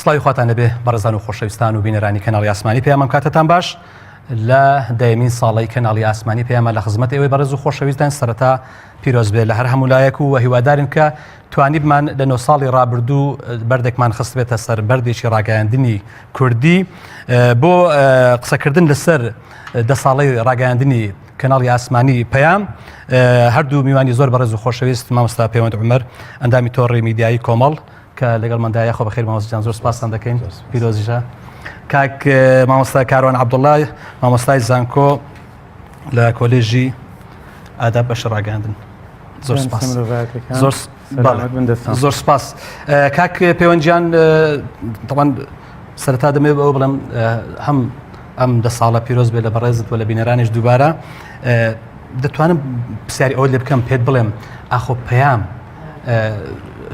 سڵاوی خواتان لەبێ بەڕێزان و خۆشەویستان و بینەرانی کەناڵی ئاسمانی پەیامم کاتتان باش لە دەیەمین ساڵی کەناڵی ئاسمانی پەیامە لە خزمەت ئێوەی بەڕێز و خۆشەویستان سەرەتا پیرۆز بێ لە هەر هەموو لایەک و هیوادارین کە توانیبمان لە نۆ ساڵی ڕابردوو بەردێکمان خستبێتە سەر بەردێکی ڕاگەیاندنی کوردی بۆ قسەکردن لەسەر دە ساڵی ڕاگەیاندنی کەناڵی ئاسمانی پەیام هەردوو میوانی زۆر بەڕێز و خۆشەویست مامۆستا پەیوەند عومەر ئەندامی تۆڕی میدیایی کۆمەڵ کە لەگەڵماندا یاخۆ بەخێر مامۆستا جان زۆر سپاستان دەکەین پیرۆزیشە کاک مامۆستا کاروان عەبدوڵڵا مامۆستای زانکۆ لە کۆلێژی ئاداب بەشە ڕاگەاندن زۆر سپاس زۆر زۆر سپاس کاک پەیوەندیان تەوان سەرتا دەمێ بەوە بڵێم هەم ئەم دە ساڵە پیرۆز بێ لە بەڕێزت و لە بینەرانیش دووبارە دەتوانم پرسیاری ئەوە لێ بکەم پێت بڵێم ئاخۆ پەیام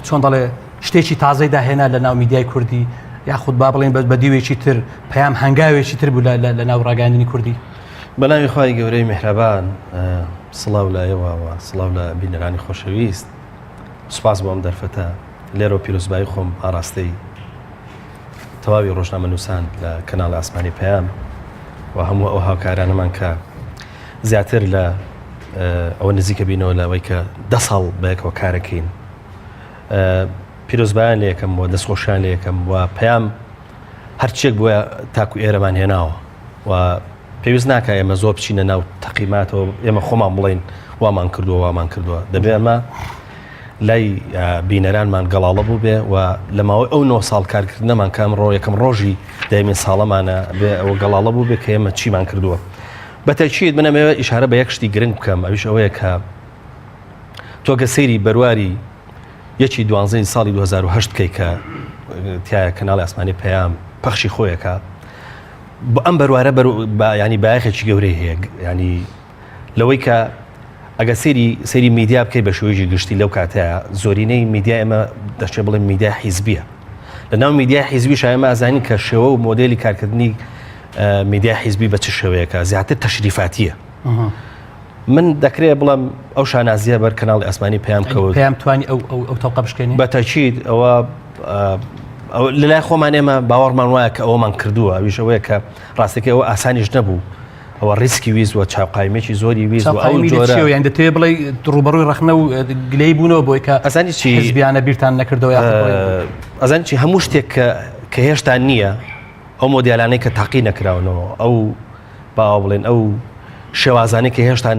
چۆن دەڵێ شتێکی تازەی داهێنا لە ناو میدیای کوردی یاخود با بڵێن بە دیوێکی تر پەیام هەنگاوێکی تر بوو لە ناو ڕاگەاندنی کوردی. بەناوی خوای گەورەی میهرەبان سڵاو لە ئێوە و سڵاو لە بینەرانی خۆشەویست سوپاس بۆ ئەم دەرفەتە لێرەوە پیرۆزبایی خۆم ئاراستەی تەواوی ڕۆژنامەنووسان لە کەناڵی ئاسمانی پەیام و هەموو ئەو هاوکارانەمان کە زیاتر لە ئەوە نزیکە بینەوە لەوەی کە دە ساڵ بەیەکەوە کارەکەین پیرۆزبایان لە یەکەم و دەستخۆشیان لە یەکەم و پەیام هەرچێک بووە تاکو ئێرەمان هێناوە و پێویست ناکە ئێمە زۆر بچینە ناو تەقیماتەوە ئێمە خۆمان بڵین وامان کردووە وامان کردووە دەبێ ئەمە لای بینەرانمان گەڵاڵە بوو بێ و لە ماوەی ئەو 9 ساڵ کارکردنەمان کە ئەمڕۆ یەکەم ڕۆژی دایمین ساڵەمانە بێ ئەوە گەڵاڵە بوو بێ کە ئێمە چیمان کردووە بە تەکید من ئەمەوێ ئیشارە بە یەک شتی گرنگ بکەم ئەویش ئەوەیە کە تۆ گە سەیری بەرواری یەکی دوانزەی ساڵی 2010 بکەی کە تایە کەناڵی ئاسمانی پەیام پەخشی خۆیەکە بۆ ئەم بەروارە بەر ینی بایەخێکی گەورەی هەیە ینی لەوەی کە ئەگە سەیری سەیری میدیا بکەی بە شێوەیەکی گشتی لەو کاتەیە زۆرینەی میدیا ئێمە دەشێ بڵێن میدیا حیزبیە لە ناو میدیا حیزبی شایمە ئازانین کە شێوە و مۆدێلی کارکردنی میدیا حیزبی بە چ شێوەیەکە زیاتر تەشریفاتیە من دەکرێت بڵم ئەو شانازیە بەر کەناڵی ئاسمانی پەیام کەوت پەیام توانی ئەو ئەو تەوقە بشکێنی بە تەکید ئەوە لەلای خۆمان ئێمە باوەڕمان وایە کە ئەومان کردووە ئەویش ئەوەیە کە ڕاستەکە ئەوە ئاسانیش نەبوو ئەوە ڕیسکی ویست و چاوقایمێکی زۆری ویست و ئەو جۆرە یان دەتەوێ بڵێ ڕوبەڕووی ڕەخنە و گلەی بوونەوە بۆی کە ئەزانی چی حزبیانە بیرتان نەکردەوە ئەزانی چی هەموو شتێک کە کە هێشتا نییە ئەو مۆدیالانەی کە تاقی نەکراونەوە ئەو باوە بڵێن ئەو شێوازانەی کە هێشتا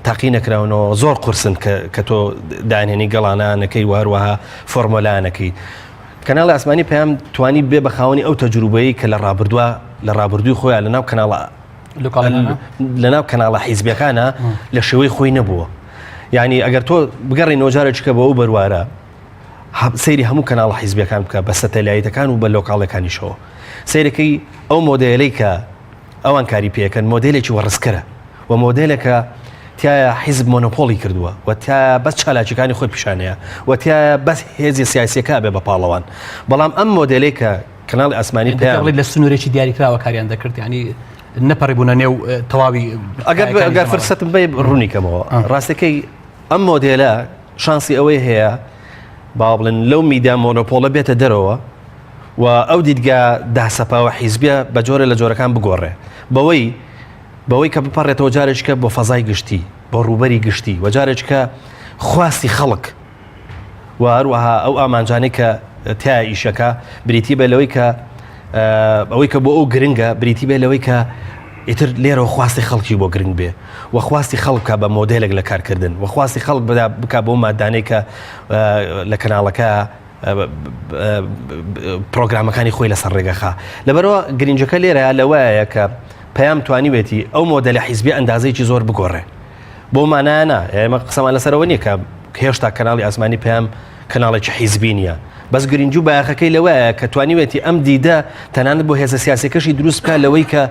تاقی نەکراونەوە زۆر قورسن کە تۆ دانێنی گەڵانانەکەی و هەروەها فۆرمۆلانەکەی کەناڵی ئاسمانی پەیام توانی بێ بە خاوەنی ئەو تەجروبەیە کە لە ڕابردووە لە ڕابردووی خۆیان لە ناو کەناڵە لە ناو کەناڵە حیزبیەکانە لە شێوەی خۆی نەبووە یعنی ئەگەر تۆ بگەڕی نۆجارێککە بۆ ئەو بەروارە سەیری هەموو کەناڵە حیزبیەکان بکە بە سەتەلایتەکان و بە لۆکاڵەکانیشەوە سیرەکەی ئەو مۆدێلەی کە ئەوان کاری پێکەن مۆدێلێکی وەڕسکەرە و مۆدێلێکە تایە حیزب مۆنۆپۆلی کردووە و تایە بەس چالاکیەکانی خۆی پیشانەیە و تایە بەس هێزی سیاسیەکە بێ بە پاڵەوان بەڵام ئەم مۆدێلێک کە کەناڵی ئاسمانی پێ لە سنوورێکی دیاریکراوە کاریان دەکرد ینی نەپەڕی بوونە نێو تەواوی ئەگەر ئەگەر فرسەتم بێ ڕوونی کەمەوە ڕاستەکەی ئەم مۆدێلە شانسی ئەوەی هەیە با بڵێن لەو میدیا مۆنۆپۆڵە بێتە دەرەوە و ئەو دیدگا داسەپاوە حیزبیە بە جۆرە لە جۆرەکان بگۆڕێ بەوەی بەوەی کە بپەڕێتەوە جارێکە بۆ فەزای گشتی بۆ ڕووبەری گشتی و جارێکە خواستی خەڵک و هەروەها ئەو ئامانجانەی کە تیا ئیشەکە بریتی بە لەوەی کە ئەوەی کە بۆ ئەو گرنگە بریتی بێ لەوەی کە ئیتر لێرەوە خواستی خەڵکی بۆ گرنگ بێ و خواستی خەڵک بکە بە مۆدێلێک لە کارکردن و خواستی خەڵک بدا بک بۆ مادانەی کە لە کەناڵەکە پرۆگرامەکانی خۆی لەسەر ڕێگەخا لەبەرەوە گرنجەکە لێرە لەوایە کە پەیام توانیوێتی ئەو مۆدەلە حیزبی ئەندازەیەکی زۆر بگۆڕێ بۆ مانایە نا ئێمە قسەمان لەسەرەوە نییە کە هێشتا کەناڵی ئاسمانی پەیام کەناڵێکی حیزبی نییە بەس گرنگی و بایەخەکەی لەوەیە کە توانیوێتی ئەم دیدە تەنانەت بۆ هێزە سیاسەکەشی دروست بکات لەوەی کە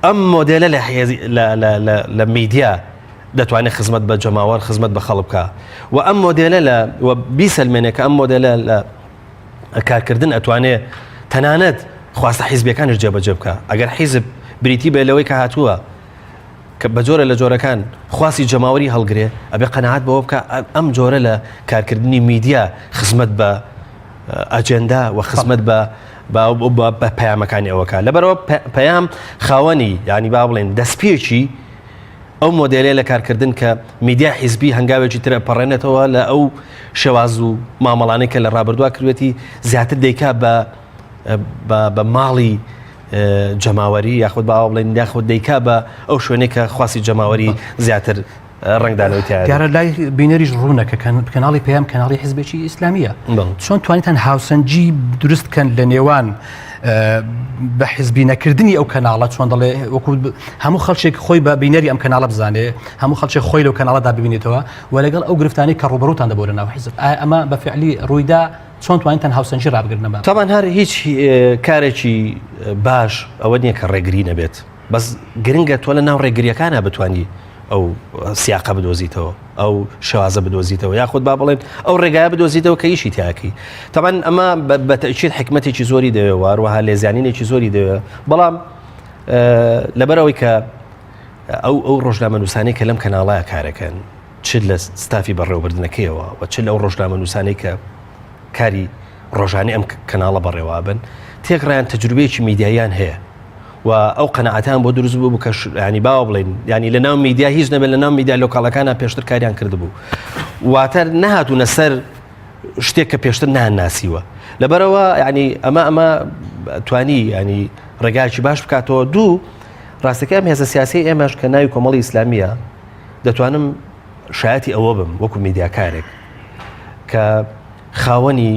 ئەم مۆدێلە لە لە میدیا دەتوانێت خزمەت بە جەماوەر خزمەت بە خەڵک بکە و ئەم مۆدێلە لە و بیسەلمێنێ کە ئەم مۆدێلە لە کارکردن ئەتوانێ تەنانەت خواستە حیزبیەکانیش جێبەجێ بکە ئەگەر حیزب بریتی بێ لەوەی کە هاتووە کە بە جۆرە لە جۆرەکان خواستی جەماوەری هەڵگرێ ئەبێ قەناعەت بەوە بکە ئەم جۆرە لە کارکردنی میدیا خزمەت بە ئەجێندا و خزمەت بە. بە پەیامەکانی ئەوەکە لەبەرەوە پەیام خاوەنی ینی با بڵێن دەستپێکی ئەو مۆدێلەیە لە کارکردن کە میدیا حیزبی هەنگاوێکی ترە پەڕێنێتەوە لە ئەو شێواز و مامەڵانەی کە لە ڕابردووە کردوێتی زیاتر دەیکا بە بە ماڵی جەماوەری یاخود باوە بڵێن یاخود دەیکا بە ئەو شوێنێک کە خواستی جەماوەری زیاتر ڕەنگدانەوەی تیایە. دیارە لای بینەریش ڕوونە کە کەناڵی پەیام کەناڵی حزبێکی ئیسلامییە. چۆن توانیتان هاوسەنگی دروست بکەن لە نێوان بە حزبی نەکردنی ئەو کەناڵە چۆن دەڵێ وەکو هەموو خەڵکێک خۆی بە بینەری ئەم کەناڵە بزانێ هەموو خەڵکێک خۆی لەو کەناڵەدا ببینێتەوە و لەگەڵ ئەو گرفتانەی کە ڕووبەڕووتان دەبوو لە ناو حزب ئایا ئەمە بە فعلی ڕوویدا چۆن توانیتان هاوسەنگی ڕابگرن ئەمە؟ تاوان هەر هیچ کارێکی باش ئەوە نییە کە ڕێگری نەبێت بەس گرنگە تۆ لە ناو ڕێگریەکانە بتانی ئەو سیاقە بدۆزیتەوە ئەو شێوازە بدۆزیتەوە یاخود با بڵێن ئەو ڕێگایە بدۆزیتەوە کە ئیشی تیاکەی تەمان ئەمە بە تەئکید حکمتێکی زۆری دەوێ واروەها لێزانینێکی زۆری دەوێ بەڵام لەبەرەوەی کە ئەو ئەو ڕۆژنامەنووسانەی کە لەم کەناڵەیە کارەکەن چ لە ستافی بەڕێوەبردنەکەیەوە و چ لەو ڕۆژنامەنووسانەی کە کاری ڕۆژانی ئەم کەناڵە بەڕێوابن تێکڕیان تەجروبەیەکی میدیاییان هەیە و ئەو قەناعەتیان بۆ دروست بوو کە ینی باوە بڵین ینی لە ناو میدیا هیچ نەبێت لە ناو میدیا local ەکانە پێشتر کاریان کردبوو واتە نەهاتوونە سەر شتێک کە پێشتر نان ناسیوە لەبەرەوە ینی ئەمە ئەمە توانی ینی ڕێگایکی باش بکاتەوە دوو ڕاستەکە ئەم هێزە سیاسی ئێمەش کە ناوی کۆمەڵی ئیسلامیە دەتوانم شایەتی ئەوە بم وەکو میدیاکارێک کە خاوەنی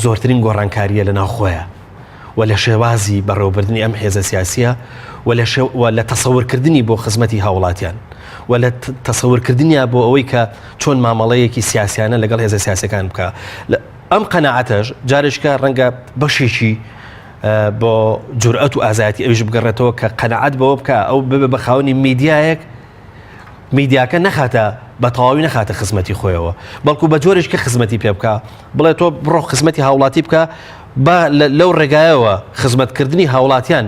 زۆرترین گۆڕانکارییە لە ناوخۆیە و لە شێوازی بەڕێوەبردنی ئەم حێزە سیاسیە و لە و لە تەسەورکردنی بۆ خزمەتی هاوڵاتیان و لە تەسەورکردنیا بۆ ئەوەی کە چۆن مامەڵەیەکی سیاسیانە لەگەڵ هێزە سیاسەکان بکە ئەم قەناعەتەش جارێکە ڕەنگە بەشێکی بۆ جورئەت و ئازایەتی ئەویش بگەڕێتەوە کە قەناعەت بەوە بکە ئەو ببێ بە خاوەنی میدیایەک میدیاکە نەخاتە بە تەواوی نەخاتە خزمەتی خۆیەوە بەڵکو بە جۆرێک کە خزمەتی پێ بکە بڵێ تۆ بڕۆ خزمەتی هاوڵاتی بکە با لەو ڕێگایەوە خزمەتکردنی هاوڵاتیان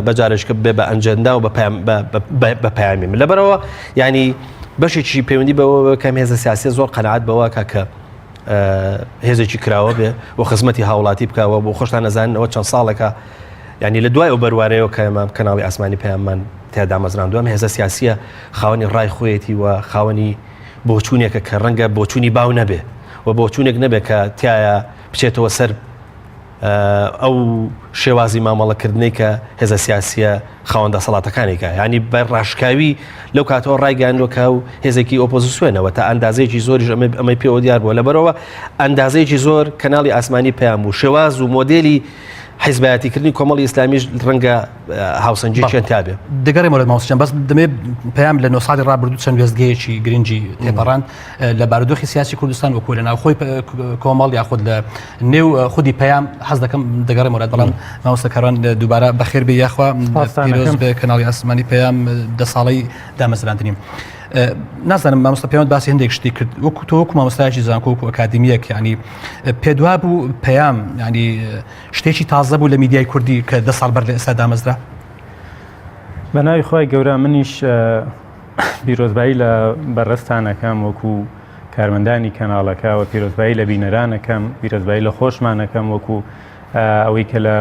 بە جارێککە بێ بە ئەنجەندا و بە پەیامی من لەبەرەوە ینی بەشێکی پەیوەندی بەوە کەم هێزە سیاسی زۆر قەنەعات بەوە کە هێزێکی کراوە بێ و خزمەتی هاوڵاتی بکەوە بۆ خۆشتان نەزانن ئەوە چەند ساڵێکە ینی لە دوای ئەو بەروارەیەوە کە ئێمە کەناڵی ئاسمانی پەیاممان تیا دامەزراندووە ئەم هێزە سیاسیە خاوەنی ڕای خۆیەتی و خاوەنی بۆچوونێکە کە ڕەنگە بۆچوونی باو نەبێ و بۆچوونێک نەبێ کە تایە بچێتەوە سەر ئەو شێوازی مامەڵەکردنەی کە هێزە سیاسیە خاوەن دەسەڵاتەکانێکە ینی بە ڕاشکاوی لەو کاتەوە ڕایگەیاندوە کە و هێزێکی ئۆپۆزیسیۆنەوە تا ئەندازەیەکی زۆریش ئەمە ئەمەی پێوە دیار بووە لەبەرەوە ئەندازەیەکی زۆر کەناڵی ئاسمانی پەیام بوو شێواز و مۆدێلی حیزبایەتیکردنی کۆمەڵی ئیسلامیش ڕەنگە هاوسەنگییان تیا بێ. دەگەڕێمەوە لە مامۆستا جان بەس دەمەوێت پەیام لە نۆ ساڵی ڕابردوو چەند وێستگەیەکی گرنگی تێپەڕاند لە بارودۆخی سیاسی کوردستان وەکو لە ناوخۆی کۆمەڵ یاخود لە نێو خودی پەیام حەز دەکەم دەگەڕێمەوە لات بەڵام مامۆستا کاروان دووبارە بەخێر بێ یاخوا پیرۆز بێ کەناڵی ئاسمانی پەیام دە ساڵەی دامەزراندنی. نازانم مامۆستا پێوەند باسی هەندێک شتی کرد وەکو تۆ وەکو مامۆستایەکی زانکۆ وەکو ئەکادیمیەک ینی پێدوا بوو پەیام ینی شتێکی تازە بوو لە میدیای کوردی کە دە ساڵ بەر لە ئێستا دامەزرا؟ بە ناوی خوای گەورە منیش پیرۆزبایی لە بەڕێزتانەکەم وەکو کارمەندانی کەناڵەکە و پیرۆزبایی لە بینەرانەکەم پیرۆزبایی لە خۆشمانەکەم وەکو ئەوەی کە لە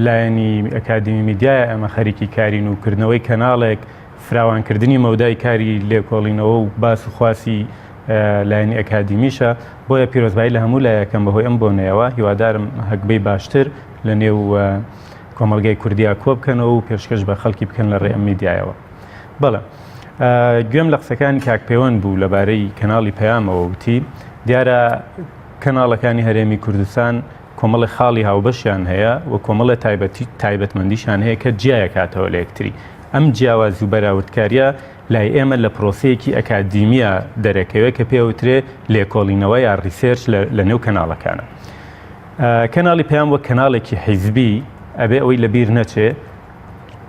لایەنی ئەکادیمی میدیایە ئەمە خەریکی کارین و کردنەوەی کەناڵێک فراوانکردنی مەودای کاری لێکۆڵینەوە و باس و خواسی لایەنی ئەکادیمیشە، بۆیە پیرۆزبایی لە هەموو لایەکەم بەهۆی ئەم بۆنەیەوە، هیوادارم هەگبەی باشتر لە نێو کۆمەڵگای کوردیا کۆبکەنەوە و پێشکەش بە خەڵکی بکەن لە ڕێی ئەم میدیایەوە. بەڵێ گوێم لە قسەکانی کاک پەیوەند بوو لەبارەی کەناڵی پەیامەوە وتی دیارە کەناڵەکانی هەرێمی کوردستان کۆمەڵی خاڵی هاوبەشیان هەیە و کۆمەڵی تایبەتی تایبەتمەندیشان هەیە کە جیایەکاتەوە لە یەکتری ئەم جیاوازی و بەراوردکاریە لای ئێمە لە پرۆسەیەکی ئەکادیمیە دەرەکەوێ کە پێوترێ لێکۆڵینەوە یا research لە نێو کەناڵەکانە. کەناڵی پەیام وەک کەناڵێکی حیزبی ئەبێ ئەوەی لەبیر نەچێ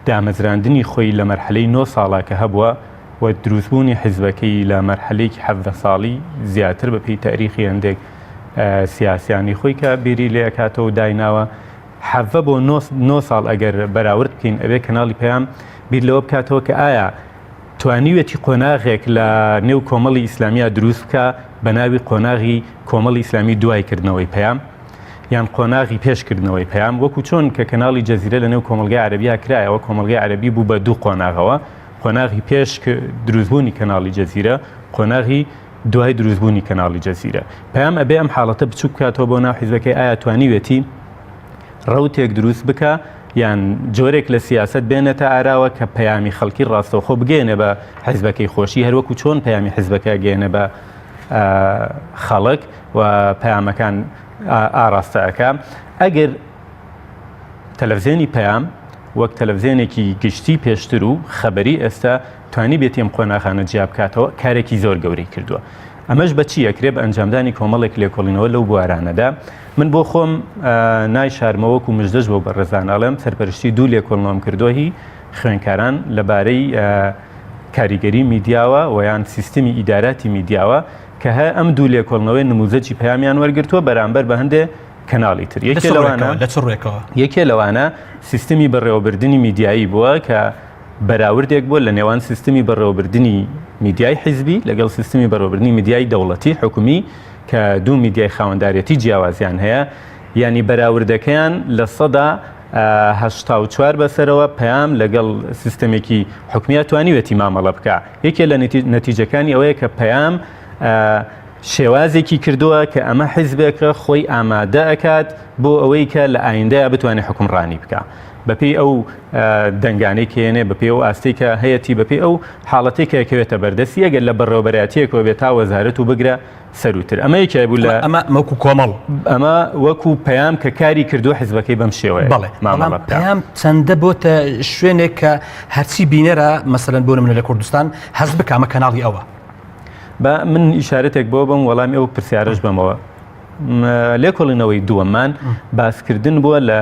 دامەزراندنی خۆی لە مەرحەلەی نۆ ساڵا کە هەبووە و دروستبوونی حیزبەکەی لە مەرحەلەیەکی 17 ساڵی زیاتر بە پێی تاریخی هەندێک سیاسیانی خۆی کە بیری لێ ئەکاتەوە دایناوە حەڤە بۆ نۆ ساڵ ئەگەر بەراورد بکەین ئەبێ کەناڵی پەیام بیر لەوە بکاتەوە کە ئایا توانیوێتی قۆناغێک لە نێو کۆمەڵی ئیسلامیا دروست بکە بە ناوی قۆناغی کۆمەڵی ئیسلامی دوای کردنەوەی پەیام. یان قۆناغی پێش کردنەوەی پەیام، وەکو چۆن کە کەناڵی جەزیرە لەنێو کۆمەڵگای عەرەبیا کرایەوە، کۆمەڵگای عەرەبی بوو بە دوو قۆناغەوە، قۆناغی پێش دروستبوونی کەناڵی جەزیرە، قۆناغی دوای دروستبوونی کەناڵی جەزیرە. پەیام ئەبێ ئەم حاڵەتە بچوک بکاتەوە بۆ ناو حیزبەکەی، ئایا توانیوێتی ڕەوتێک دروست بکا یان جۆرێک لە سیاسەت بێنێتە ئاراوە کە پەیامی خەڵکی ڕاستەوخۆ بگەیەنێ بە حیزبەکەی خۆشی، هەروەکو چۆن پەیامی حیزبەکە گەیەنێ بە خەڵک و پەیامەکان ئاراستە ئەکا. ئەگەر تەلەفزیۆنی پەیام وەک تەلەفزیۆنێکی گشتی پێشتر و خەبەری ئێستا توانیبێتی ئەم قۆناغانە جیا بکاتەوە، کارێکی زۆر گەورەی کردووە. ئەمەش بە چی ئەکرێ؟ بە ئەنجامدانی کۆمەڵێک لێکۆڵینەوە لەو بوارانەدا. من بۆ خۆم نایشارمەوە وەکو مژدەش بۆ بەڕێزان ئەڵێم سەرپەرشتی دوو لێکۆڵنەوەم کردووە هی خوێنکاران لەبارەی کاریگەری میدیاوە و یان سیستمی ئیداراتی میدیاوە کە هە ئەم دوو لێکۆڵنەوەی نموزەجی پەیامیان وەرگرتووە بەرامبەر بە هەندێ کەناڵی تر. یەکێ لەوانە لە چ ڕووێکەوە؟ یەکێ لەوانە سیستمی بەڕێوەبردنی میدیایی بووە کە بەراوردێک بووە لە نێوان سیستمی بەڕێوەبردنی میدیای حیزبی لەگەڵ سیستمی بەڕێوەبردنی میدیای دەوڵەتی حکومی کە دوو میدیای خاوەندارێتی جیاوازیان هەیە یانی بەراوردەکەیان 84% بەسەرەوە پەیام لەگەڵ سیستەمێکی حکومیە توانیوێتی مامەڵە بکە یەکێ لە نەتیجەکانی ئەوەیە کە پەیام شێوازێکی کردووە کە ئەمە حیزبێکە خۆی ئامادە ئەکات بۆ ئەوەی کە لە ئایندەیا بتوانێت حکومڕانی بکە بەپێی ئەو دەنگانەی کێنێ بەپێی ئەو ئاستەی کە هەیەتی بەپێی ئەو حاڵەتەی کە کەوێتە بەردەستی ئەگەر لە بەڕێوەبەرایەتیەکەوە بێت تا وەزارەت و بگرە سەروتر ئەمە یەکێ بوو لە ئەمە وەکو کۆمەڵ ئەمە وەکو پەیام کە کاری کردو حزبەکەی بەم شێوەیە بەڵێ مامەڵە پەیام چەندە بۆتە شوێنێک کە هەرچی بینەرە مەسەلەن بۆ نمونە لە کوردستان هەست بکە ئەمە کەناڵی ئەوە با من ئیشارەتێک بۆ بم وەڵامی ئەو پرسیارەش بەمەوە لێکۆڵینەوەی دووەممان باسکردن بووە لە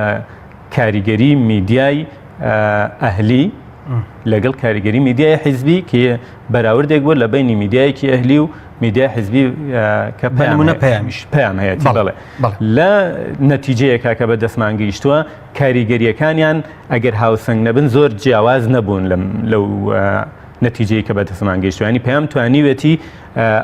کاریگەری میدیای ئەهلی لەگەڵ کاریگەری میدیای حیزبی کە بەراوردێک بووە لە بینی میدیایەکی ئەهلی و میدیای حیزبی کە پەیامونە پەیامیش پەیام هەیە بەڵێ لە نەتیجەیەکە کە بە دەستمان گەیشتووە کاریگەریەکانیان ئەگەر هاوسەنگ نەبن زۆر جیاواز نەبوون لەو نەتیجەی کە بەدەستمان گەیشتووە ینی پەیام توانیوێتی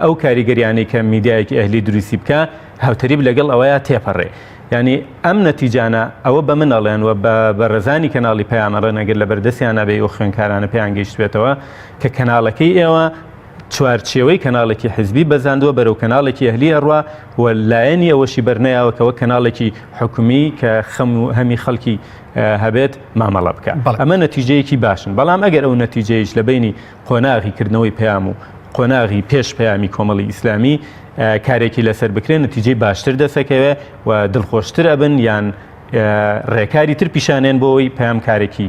ئەو کاریگەریانەی کە میدیایەکی ئەهلی دروستی بکە هاوتەریب لەگەڵ ئەوەیە تێپەڕێ ینی ئەم نەتیجانە ئەوە بە من ئەڵێن و بە بەڕێزانی کەناڵی پەیام ئەڵێن ئەگەر لە بەردەستیان نابێ ئەو خوێنکارانە پێیان گەیشتبێتەوە کە کەناڵەکەی ئێوە چوارچێوەی کەناڵێکی حزبی بەزاندووە بەرەو کەناڵێکی ئەهلی ئەڕوا و لایەنی ئەوەشی بەرنەیاوە کە وەک کەناڵێکی حکومی کە خەم و هەمی خەڵکی هەبێت مامەڵە بکە ئەمە نەتیجەیەکی باشن بەڵام ئەگەر ئەو نەتیجەیش لە بینی قۆناغی کردنەوەی پەیام و قۆناغی پێش پەیامی کۆمەڵی ئیسلامی کارێکی لەسەر بکرێن نەتیجەی باشتر دەسەکەوێ و دڵخۆشتر ئەبن یان ڕێکاری تر پیشانێن بۆ ئەوەی پەیام کارێکی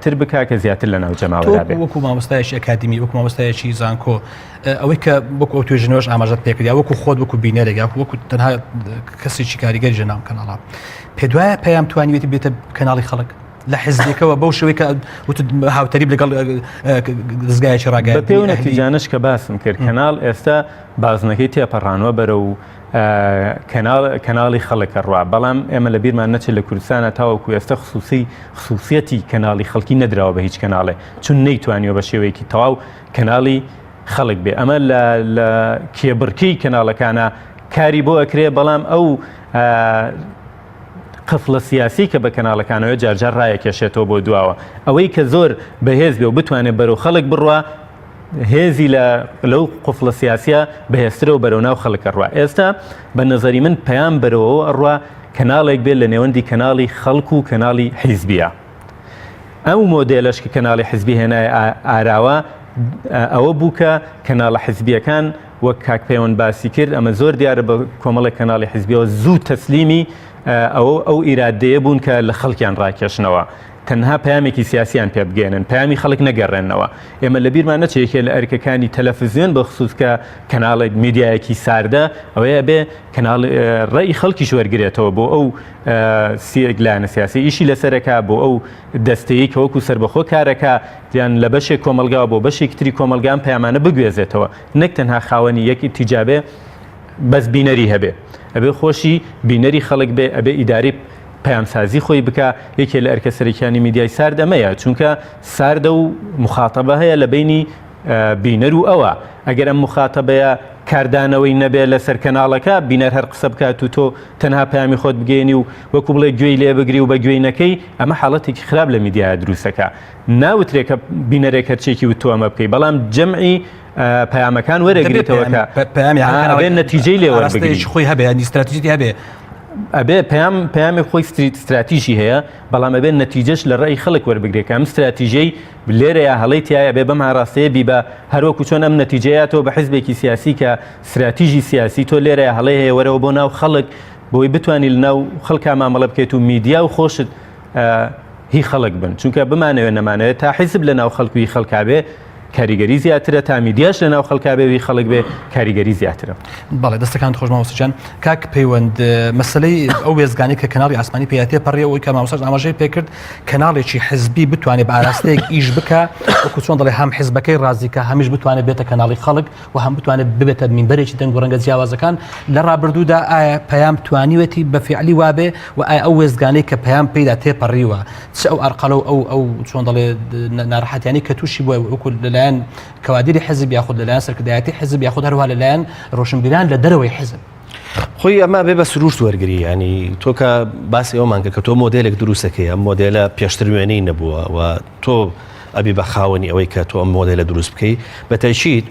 تر بکا کە زیاتر لە ناو جەماوەرا بێ. وەکو مامۆستایەکی ئەکادیمی وەکو مامۆستایەکی زانکۆ ئەوەی کە وەکو ئەو توێژینەوەش ئاماژەت پێکرد یا وەکو خۆت وەکو بینەرێک یا وەکو تەنها کەسێکی کاریگەری لە ناو کەناڵا پێت وایە پەیام توانیوێتی بێتە کەناڵی خەڵک لە حزبێکەوە بەو شێوەی کە وتت هاوتەریب لەگەڵ دەزگایەکی ڕاگەیاندنی بە پێی ئەو نەتیجانەش کە باسم کرد کەناڵ ئێستا بازنەکەی تێپەڕانوە بەرەو کەناڵ کەناڵی خەڵک ئەڕوا بەڵام ئێمە لە بیرمان نەچێت لە کوردستانە تاوەکو ئێستا خصوصی خصوصیەتی کەناڵی خەڵکی نەدراوە بە هیچ کەناڵێ چون نەیتوانیوە بە شێوەیەکی تەواو کەناڵی خەڵک بێ ئەمە لە لە کێبڕکێی کەناڵەکانە کاری بۆ ئەکرێ بەڵام ئەو قفڵە سیاسی کە بە کەناڵەکانەوە جارجار ڕایەکێشێتەوە بۆ دواوە ئەوەی کە زۆر بەهێز بێ و بتوانێت بەرەو خەڵک بڕوا هێزی لە لەو قفڵە سیاسیە بەهێزترە و بەرەو ناو خەڵک ئەڕوا. ئێستا بە نەزەری من پەیام بەرەوەوە ئەڕوا کەناڵێک بێت لە نێوەندی کەناڵی خەڵک و کەناڵی حیزبیە. ئەو مۆدێلەش کە کەناڵی حیزبی هێنایە ئاراوە ئەوە بوو کە کەناڵە حیزبیەکان وەک کاک پەیوەند باسی کرد ئەمە زۆر دیارە بە کۆمەڵێک کەناڵی حیزبیەوە زوو تەسلیمی ئەوە ئەو ئیرادەیە بوون کە لە خەڵکیان ڕاکێشنەوە. تەنها پەیامێکی سیاسیان پێ بگەیەنن، پەیامی خەڵک نەگەڕێننەوە. ئێمە لەبیرمان نەچێ یەکێ لە ئەرکەکانی تەلەفزیۆن بە خسووس کە کەناڵێک میدیایەکی ساردە ئەوەیە ئەبێ کەناڵ ڕەئی خەڵکیش وەرگرێتەوە بۆ ئەو سیەک لایەنە سیاسی ئیشی لەسەرەکە بۆ ئەو دەستەیە کە وەکو سەربەخۆ کارەکە یان لە بەشێک کۆمەڵگاوە بۆ بەشێکی تری کۆمەڵگان پەیامانە بگوێزێتەوە نەک تەنها خاوەنی یەک ئیتیجابێ بەس بینەری هەبێ ئەبێ خۆشی بینەری خەڵک بێ ئەبێ ئیداری پەیامسازی خۆی بکا، یەکێ لە ئەرکە سەرەکیانی میدیای سارد ئەمەیە، چونکە ساردە و موخاتەبە هەیە لە بەینی بینەر و ئەوە. ئەگەر ئەم موخاتەبەیە کاردانەوەی نەبێ لەسەر کەناڵەکە، بینەر هەر قسە بکات و تۆ تەنها پەیامی خۆت بگەیەنی و وەکو بڵێ گوێی لێ بگری و بە گوێی نەکەی، ئەمە حاڵەتێکی خراپ لە میدیایا دروست ئەکا. ناوترێ کە بینەرێک هەرچیەکی وت تۆ ئەمە بکەی، بەڵام جەمعی پەیامەکان وەرەگریتەوە کە پەیامی هەر ئەبێ نەتیجەی لێ وەربگری. ئاراستەیەکی خۆی هەبێ، یانی ستراتیژیەتی هەبێ. ئەبێ پەیام پەیامی خۆی ستراتیژی هەیە، بەڵام ئەبێ نەتیجەش لە ڕەئی خەڵک وەربگرێ کە ئەم ستراتیژەی لێرەیا هەڵەی تیایە ئەبێ بەم ئاراستەیە بیبا، هەروەکو چۆن ئەم نەتیجەیە تۆ بە حزبێکی سیاسی کە ستراتیژی سیاسی تۆ لێرەیا هەڵەی هەیە وەرەوە بۆ ناو خەڵک بۆی بتانی لە ناو خەڵکا مامەڵە بکەیت و میدیا و خۆشت هی خەڵک بن چونکە بمانەوێت نەمانەوێت تا حیزب لە ناو خەڵک و هی خەڵکا بێ کاریگەری زیاترە تا میدیاش لە ناو خەڵکا بێ و هی خەڵک بێ کاریگەری زیاترە. بەڵێ دەستەکانت خۆش مامۆستا گیان. کاک پەیوەند مەسەلەی ئەو وێستگانەی کە کەناڵی ئاسمانی پێیا تێپەڕیەوە ئەوەی کە مامۆستاش ئاماژەی پێکرد کەناڵێکی حزبی بتوانێت بە ئاراستەیەک ئیش بکا وەکو چۆن دەڵێ هەم حزبەکەی ڕازی کە هەمیش بتوانێت بێتە کەناڵی خەڵک و هەم بتوانێت ببێتە مینبەرێکی دەنگ و ڕەنگە جیاوازەکان لە ڕابردوودا ئایا پەیام توانیوێتی بە فیعلی وابێ و ئایا ئەو وێستگانەی کە پەیام پێیدا تێپەڕیوە چ ئەو ئارقەلە و ئەو ئەو چۆن دەڵێ ناڕەحەتیانەی کە تووشی بووە وەکو لەلایەن کەوادیری حزب یاخود لەلایەن سەرکردایەتی حزب یاخود هەروەها لەلایەن ڕۆشنبیران لە دەرەوەی حزب. خۆی ئەمە بێ بە سروشت وەرگری ینی تۆ کە باسی ئەومان کرد کە تۆ مۆدێلێک دروستەکەی ئەم مۆدێلە پێشتر وێنەی نەبووە و تۆ ئەبی بە خاوەنی ئەوەی کە تۆ ئەم مۆدێلە دروست بکەی بە تەئکید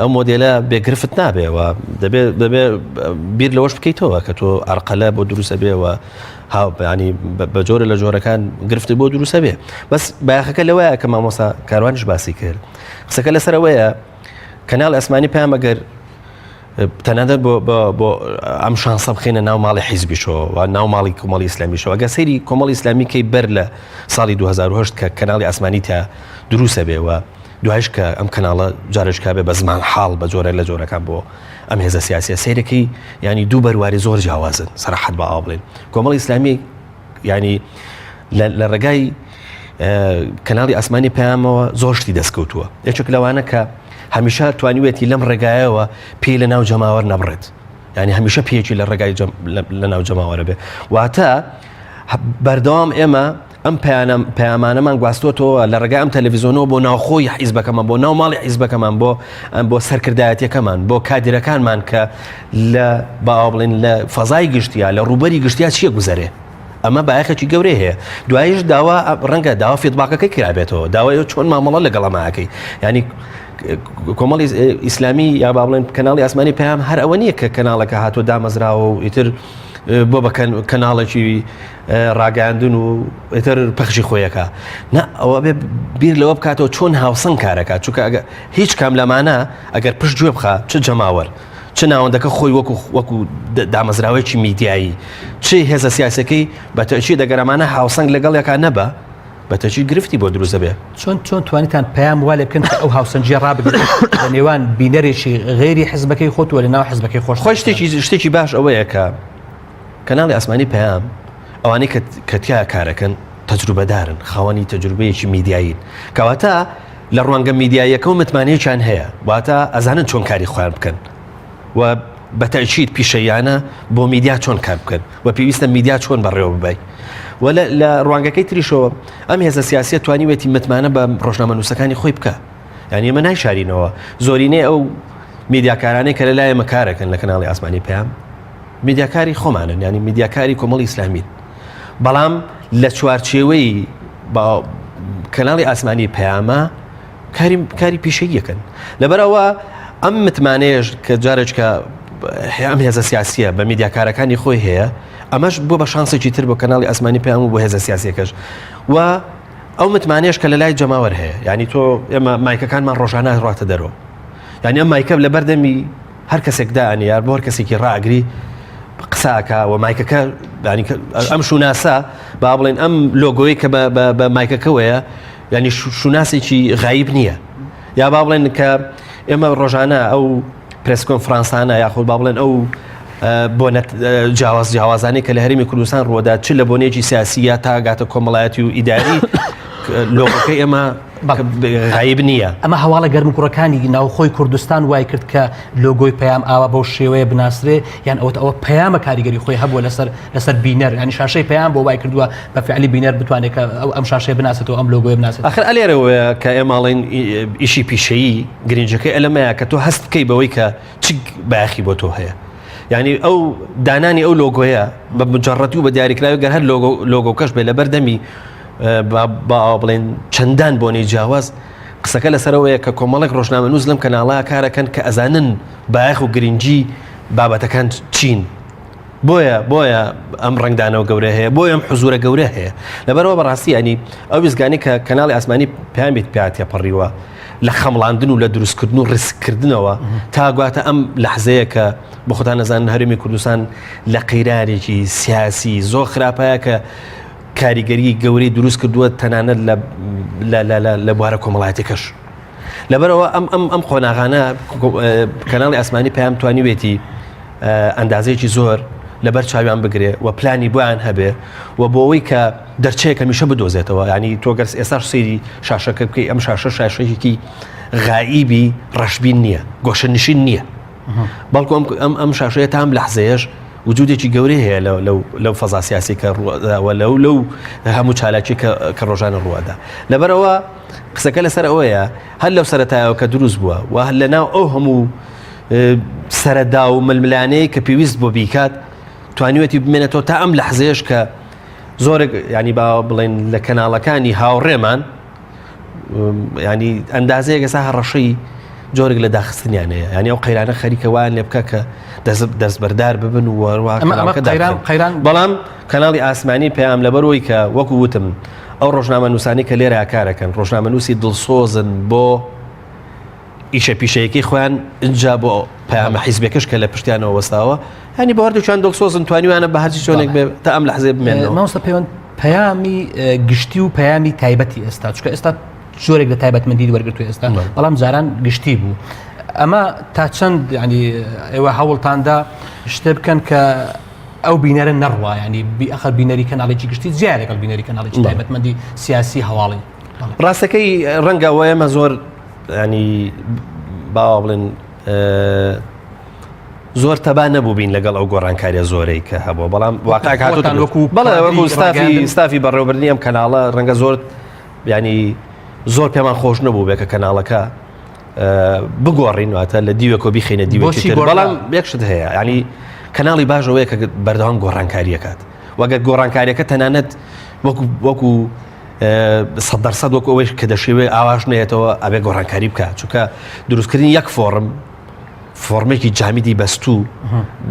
ئەو مۆدێلە بێ گرفت نابێ و دەبێ دەبێ بیر لەوەش بکەیتەوە کە تۆ ئەرقەلە بۆ دروستە بێ و هاوبیانی بە جۆرە لە جۆرەکان گرفتی بۆ دروستە بێ بەس بایەخەکە لەوەیە کە مامۆسا کاروانیش باسی کرد قسەکە لەسەر ئەوەیە کەناڵ ئەسمانی پام ئەگەر تەنانەت بۆ بۆ ئەم شانسە بخینە ناو ماڵی حیزبیشەوە و ناو ماڵی کۆمەڵی ئیسلامیشەوە ئەگەر سەیری کۆمەڵی ئیسلامی کەی بەر لە ساڵی 2010 کە کەناڵی ئاسمانی تا دروسە بێ و دوایش کە ئەم کەناڵە جارێکا بێ بە زمان حاڵ بە جۆرە لە جۆرەکان بۆ ئەم هێزە سیاسیە سەیرەکەی ینی دوو بەرواری زۆر جیاوازن سەراحەت بە ئاو بڵێن کۆمەڵی ئیسلامی ینی لە ڕێگای کەناڵی ئاسمانی پەیامەوە زۆر شتی دەستکەوتووە یەکێک لەوانە کە هەمیشە توانیوێتی لەم ڕێگایەوە پێی لە ناو جەماوەر نەبڕێت ینی هەمیشە پێیەکی لە ڕێگای لە ناو جەماوەرە بێ واتە بەردەوام ئێمە ئەم پەیامانەمان گواستۆتەوە لە ڕێگای ئەم تەلەڤیزیۆنەوە بۆ ناوخۆی حیزبەکەمان بۆ ناو ماڵی حیزبەکەمان بۆ ئەم بۆ سەرکردایەتەکەمان بۆ کادیرەکانمان کە لە باوە بڵێن لە فەزای گشتیا لە ڕووبەری گشتیا چییە گوزەرێ ئەمە بایەخێکی گەورەی هەیە دوایش داوا ڕەنگە داوا feedback ەکەی کرابێتەوە داوای چۆن مامەڵە لەگەڵ ئەمەکەی ینی کۆمەڵی ئیسلامی یا با بڵێن کەناڵی ئاسمانی پەیام هەر ئەوە نییە کە کەناڵەکە هاتووە دامەزراوە و ئیتر بۆ بە کەناڵێکی ڕاگەاندن و ئیتر پەخشی خۆیەکە نا ئەوە بێ بیر لەوە بکاتەوە چۆن هاوسەنگ کارەکە چونکە ئەگە هیچ کام لەمانە ئەگەر پشت گوێ بخە چ جەماوەر چ ناوەندەکە خۆی وەکو وەکو دامەزراوەیەکی میدیایی چ هێزە سیاسەکەی بە تەئکید ئەگەر ئەمانە هاوسەنگ لەگەڵ یەکا نەبا بە تەئکید گرفتی بۆ دروست دەبێ. چۆن چۆن توانیتان پەیام وا لێ بکەن کە ئەو هاوسەنگییە ڕابگرن لە نێوان بینەرێکی غەیری حزبەکەی خۆت و لە ناو حزبەکەی خۆشتان؟ خۆی شتێکی شتێکی باش ئەوەیە کە کەناڵی ئاسمانی پەیام ئەوانەی کە کە تیا کارەکەن تەجروبەدارن خاوەنی تەجروبەیەکی میدیایین کەواتە لە ڕوانگە میدیاییەکەوە متمانەیەکیان هەیە، واتە ئەزانن چۆن کاری خۆیان بکەن و بە تەئکید پیشەییانە بۆ میدیا چۆن کار بکەن و پێویستە میدیا چۆن بەڕێوە ببەی. و لە ڕوانگەکەی تریشەوە ئەم هێزە سیاسیە توانیوێتی متمانە بە ڕۆژنامەنووسەکانی خۆی بکە. یانی ئێمە نایشارینەوە زۆرینەی ئەو میدیاکارانەی کە لە لای ئێمە کارەکەن لە کەناڵی ئاسمانی پەیام میدیاکاری خۆمانن یانی میدیاکاری کۆمەڵی ئیسلامین بەڵام لە چوارچێوەی کەناڵی ئاسمانی پەیامە کاری کاری پیشەیەکەن لەبەرەوە ئەم متمانەیەش کە جارێککە ئەم هێزە سیاسیە بە میدیاکارەکانی خۆی هەیە ئەمەش بۆ بە شانسێکی تر بۆ کەناڵی ئاسمانی پەیام و بۆ هێزە سیاسەکەش و ئەو متمانەیەش کە لە لای جەماوەر هەیە یعنی تۆ ئێمە مایکەکانمان ڕۆژانە ڕاتە دەرەوە یعنی ئەم مایکە لە بەردەمی هەر کەسێک دائەنێ یار بۆ هەر کەسێکی ڕائەگری قسە ئەکا و مایکەکە یانی ئەم شوناسە با بڵێن ئەم لۆگۆی کە بە مایکەکەوەیە ینی شوناسێکی غایب نییە یا با بڵێن کە ئێمە ڕۆژانە ئەو press conference انە یاخود با بڵێن ئەو بۆنە جیاواز جیاوازانەی کە لە هەرێمی کوردستان ڕووەدا چ لە بۆنێکی سیاسی یا تا گاتە کۆمەڵایەتی و ئیداری. لۆگۆکەی ئێمە غایب نییە. ئەمە هەواڵە گەرموگوڕەکانی ناوخۆی کوردستان وای کرد کە لۆگۆی پەیام ئاوا بەو شێوەیە بناسرێ یان ئەوەت ئەوە پەیامە کاریگەری خۆی هەبووە لەسەر لەسەر بینەر ینی شاشەی پەیام بۆ وای کردووە بە فعلی بینەر بتوانێت کە ئەو ئەم شاشەیە بناسێتەوە ئەم لۆگۆیە بناسێت. ئاخر ئەلێرەوەیە کە ئێمە ئەڵێین ئیشی پیشەیی گرنگەکەی ئەلەمەیە کە تۆ هەست بکەی بەوەی کە چ بایەخی بۆ تۆ هەیە یعنی ئەو دانانی ئەو لۆگۆیە بە مجەڕەتی و بە دیاریکراوی گەر هەر لۆگۆکەش بێ لەبەر دەمی با بڵێن چەندان بۆنەی جیاواز قسەکە لەسەرەوەیە کە کۆمەڵێک ڕۆژنامەنووس لەم کەناڵە کارەکەن کە ئەزانن بایەخ و گرنگی بابەتەکان چین بۆیە بۆیە ئەم ڕنگدانەوە گەورە هەیە بۆیە ئەم حزورە گەورە هەیە لەبەرەوە بەڕاستی ینی ئەو ویزگانی کە کەناڵی ئاسمانی پێیان بێت پیا تێپەڕیوە لە خەمڵاندن و لە دروستکردن و ڕیسککردنەوە تا گواتە ئەم لەحزەیە کە بۆ خۆتان نەزانن هەرێمی کوردستان لە قەیرانێکی سیاسی زۆر خراپایە کە کاریگەری گەورەی دروست کردووە تەنانەت لە بوارە کۆمەڵایەتەکەش. لەبەرەوە ئەم ئەم ئەم قۆناغانە کەناڵی ئاسمانی پەیام توانیوێتی ئەندازەیەکی زۆر لەبەر چاویان بگرێ و پلانی بۆیان هەبێ و بۆ ئەوەی کە دەرچەیەک هەمیشە بدۆزێتەوە ینی تۆ گەر ئێستاش سەیری شاشەکە بکەی ئەم شاشە شاشەیەکی غائیبی ڕەشبین نییە گۆشەنشین نییە بەڵکو ئەم ئەم ئەم شاشەیە تام لەحزەیەش وجودێکی گەورەی هەیە لەو لەو لەو فەزا سیاسی کە ڕووەوە لەو لەو هەموو چالاکی کە کە ڕۆژانە ڕووەدا لەبەرەوە قسەکە لەسەر ئەوەیە هەر لەو سەرەتایەوە کە دروست بووە و هەر لەناو ئەو هەموو سەرەدا و ململانەیە کە پێویست بۆ بیکات توانیوەتی بمێنێتەوە تا ئەم لەحزەیەش کە زۆرێک ینی با بڵێن لە کەناڵەکانی هاوڕێمان ینی ئەندازەیەک ئێستا هەڕەشەی جۆرێک لە داخستنیان هەیە ینی ئەو قەیرانە خەریکە وایان لێ بکە کە دەستبەردار ببن و قەیران بەڵام کەناڵی ئاسمانی پەیام لەبەرەوەی کە وەکو وتم ئەو ڕۆژنامە نووسانی کە لێرە کارەکەن ڕۆژنامەنووسی دڵسۆزن بۆ ئیشە پیشەیەکەی خۆیان ئینجا بۆ پەیامە حیزبەکەش کە لە پشتیانەوە وەستاوە هەنی بۆ هەردووکیان دڵسۆزن توانیوانە بە هەرچی چۆنێک بێ تا ئەم لەحزەیە بمێنەوە. مامۆستا پەیوەند پەیامی گشتی و پەیامی تایبەتی ئێستا چونکە ئێستا جۆرێک لە تایبەتمەندی وەرگرتو ئێستا بەڵام جاران گشتی بوو ئەمە تا چەند ینی ئێوە هەوڵتاندا شتێ بکەن کە ئەو بینەرە نەڕوا ینی ئەخە بینەری کەناڵێکی گشتی جیا لەگەڵ بینەری کەناڵێکی تایبەتمەندی سیاسی هەواڵی ڕاستەکەی ڕەنگە ئەوە ئێمە زۆر ینی باوا بڵێن زۆر تەبا نەبووبین لەگەڵ ئەو گۆڕانکاریە زۆرەی کە هەبووە بەڵام واقعێک هاتووە وەکو بەڵێ وەکو ستافی ستافی بەڕێوەبردنی ئەم کەناڵە ڕەنگە زۆر ینی زۆر پێمان خۆش نەبوو بێ کە کەناڵەکە بگۆڕین واتە لە دیوێکۆ بیخینە دیوێکی تر بەڵام یەک شت هەیە ینی کەناڵی باش ئەوەیە کە بەردەوام گۆڕانکاریەکات وەگەر گۆڕانکاریەکە تەنانەت وەکو وەکو سەدەرسەد وەکو ئەوەی کە دەشێوێ ئاواش نێتەوە ئەبێ گۆڕانکاری بکە چونکە دروستکردنی یەک فۆڕم فۆرمێکی جامیدی بەستوو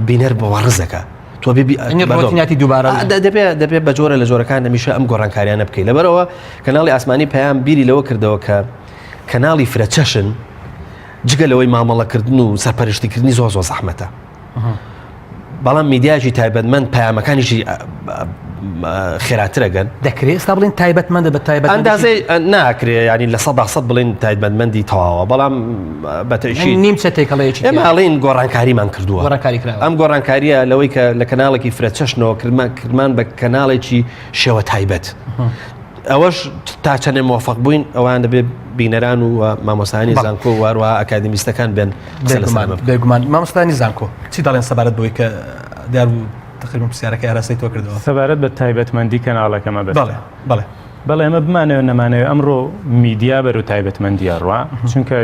بینەر بە وەڕزەکە تۆ بێنیاتی دووبارە دەبێ دەبێ بە جۆرە لە جۆرەکان هەمیشە ئەم گۆڕانکاریانە بکەیت لەبەرەوە کەناڵی ئاسمانی پەیام بیری لەوە کردەوە کە کەناڵی فرەچەشن جگە لەوەی مامەڵەکردن و سەرپەرشتیکردنی زۆر زۆر زەحمەتە بەڵام میدیایەکی تایبەتمەند پەیامەکانیشی خێراترەگەن دەکرێت ئێستا بڵێن تایبەتمەندە بە تایبەت ئەندازەی ناکرێ ینی 100% بڵێن تایبەتمەندی تەواوە بەڵام بەتەشی نیمچە تێکەڵەیەکی ئێمە ئەڵێن گۆڕانکاریمان کردووە گۆڕانکاری کراوە ئەم گۆڕانکاریە لەوەی کە لە کەناڵێکی فرەچەشنەوە کردمان کردمان بە کەناڵێکی شێوە تایبەت ئەوەش تا چەندێ مۆفق بووین ئەوان دەبێ بینەران و مامۆستانی زانکۆ واروە ئەکادمیستەکان بێن بێگومان مامۆستانی زانکۆ چی دەڵێن سەبارەت بۆی کە دیار بوو تقریبا پرسیارەکە ئاراستەی تۆ کردەوە سەبارەت بە تایبەتمەندی کەناڵەکە مەبەست بەڵێ بەڵێ بەڵێ ئێمە بمانەوێ نەمانەوێ ئەمڕۆ میدیا بەرەو تایبەتمەندی ئەڕوا چونکە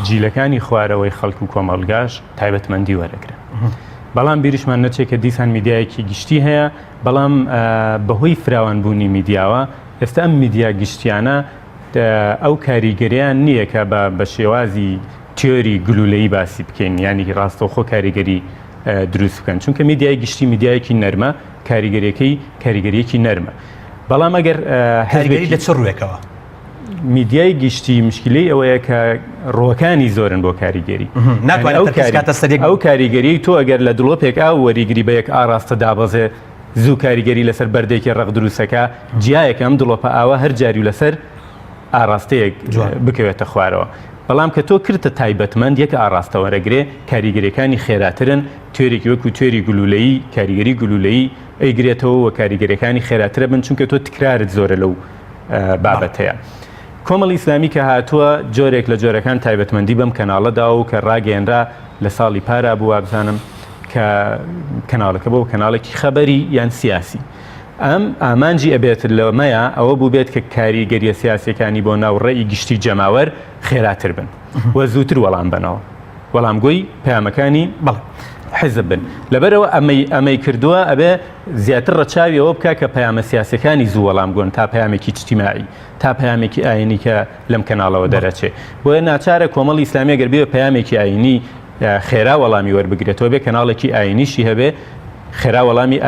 جیلەکانی خوارەوەی خەڵک و کۆمەڵگاش تایبەتمەندی وەرەگرن بەڵام بیریشمان نەچێت کە دیسان میدیایەکی گشتی هەیە بەڵام بەهۆی فراوانبوونی میدیاوە ئێستا ئەم میدیا گشتیانە ئەو کاریگەریان نییە کە بە بە شێوازی تیۆری گلولەیی باسی بکەین یانی ڕاستەوخۆ کاریگەری دروست بکەن چونکە میدیای گشتی میدیایەکی نەرمە کاریگەریەکەی کاریگەریەکی نەرمە بەڵام ئەگەر کاریگەری لە چ ڕووێکەوە؟ میدیای گشتی مشکلەی ئەوەیە کە ڕۆکانی زۆرن بۆ کاریگەری ئەو کاریگەری تۆ ئەگەر لە دڵۆپێک ئاو وەریگری بە یەک ئاراستە دابەزێ زوو کاریگەری لەسەر بەردێکی ڕق دروستەکە جیایەکە ئەم دڵۆپە ئاوە هەر جاری و لەسەر ئاراستەیەک بکەوێتە خوارەوە بەڵام کە تۆ کردتە تایبەتمەند یەک ئاراستە وەرەگرێ کاریگەریەکانی خێراترن توێرێکی وەکو توێری گلولەیی کاریگەری گلولەیی ئەیگرێتەوە و کاریگەریەکانی خێراترە بن چونکە تۆ تکرارت زۆرە لەو. بابەتەیە. کۆمەڵی ئیسلامی کە هاتووە جۆرێک لە جۆرەکان تایبەتمەندی بەم کەناڵە داوە و کە ڕاگەیەنرا لە ساڵی پارا بوو وابزانم کە کەناڵەکە بۆ کەناڵێکی خەبەری یان سیاسی. ئەم ئامانجی ئەبێت لەمەیە ئەوە بووبێت کە کاریگەریە سیاسەکانی بۆ ناو ڕێی گشتی جەماوەر خێراتر بن و زووتر وەڵام بنەوە وەڵامگۆی پەیامەکانی بەڵێ حزب بن لەبەرەوە ئەمەی ئەمەی کردووە ئەبێ زیاتر ڕەچاوی ئەوە بکە کە پەیامە سیاسەکانی زوو وەڵام گۆن تا پەیامێکی اجتماعی تا پەیامێکی ئاینی کە لەم کەناڵەوە دەرەچێ بۆیە ناچارە کۆمەڵی ئیسلامی گەر بێ پەیامێکی ئاینی خێرا وەڵامی وەربگرێتەوە بێ کەناڵێکی ئاینیشی هەبێ خێرا وەڵامی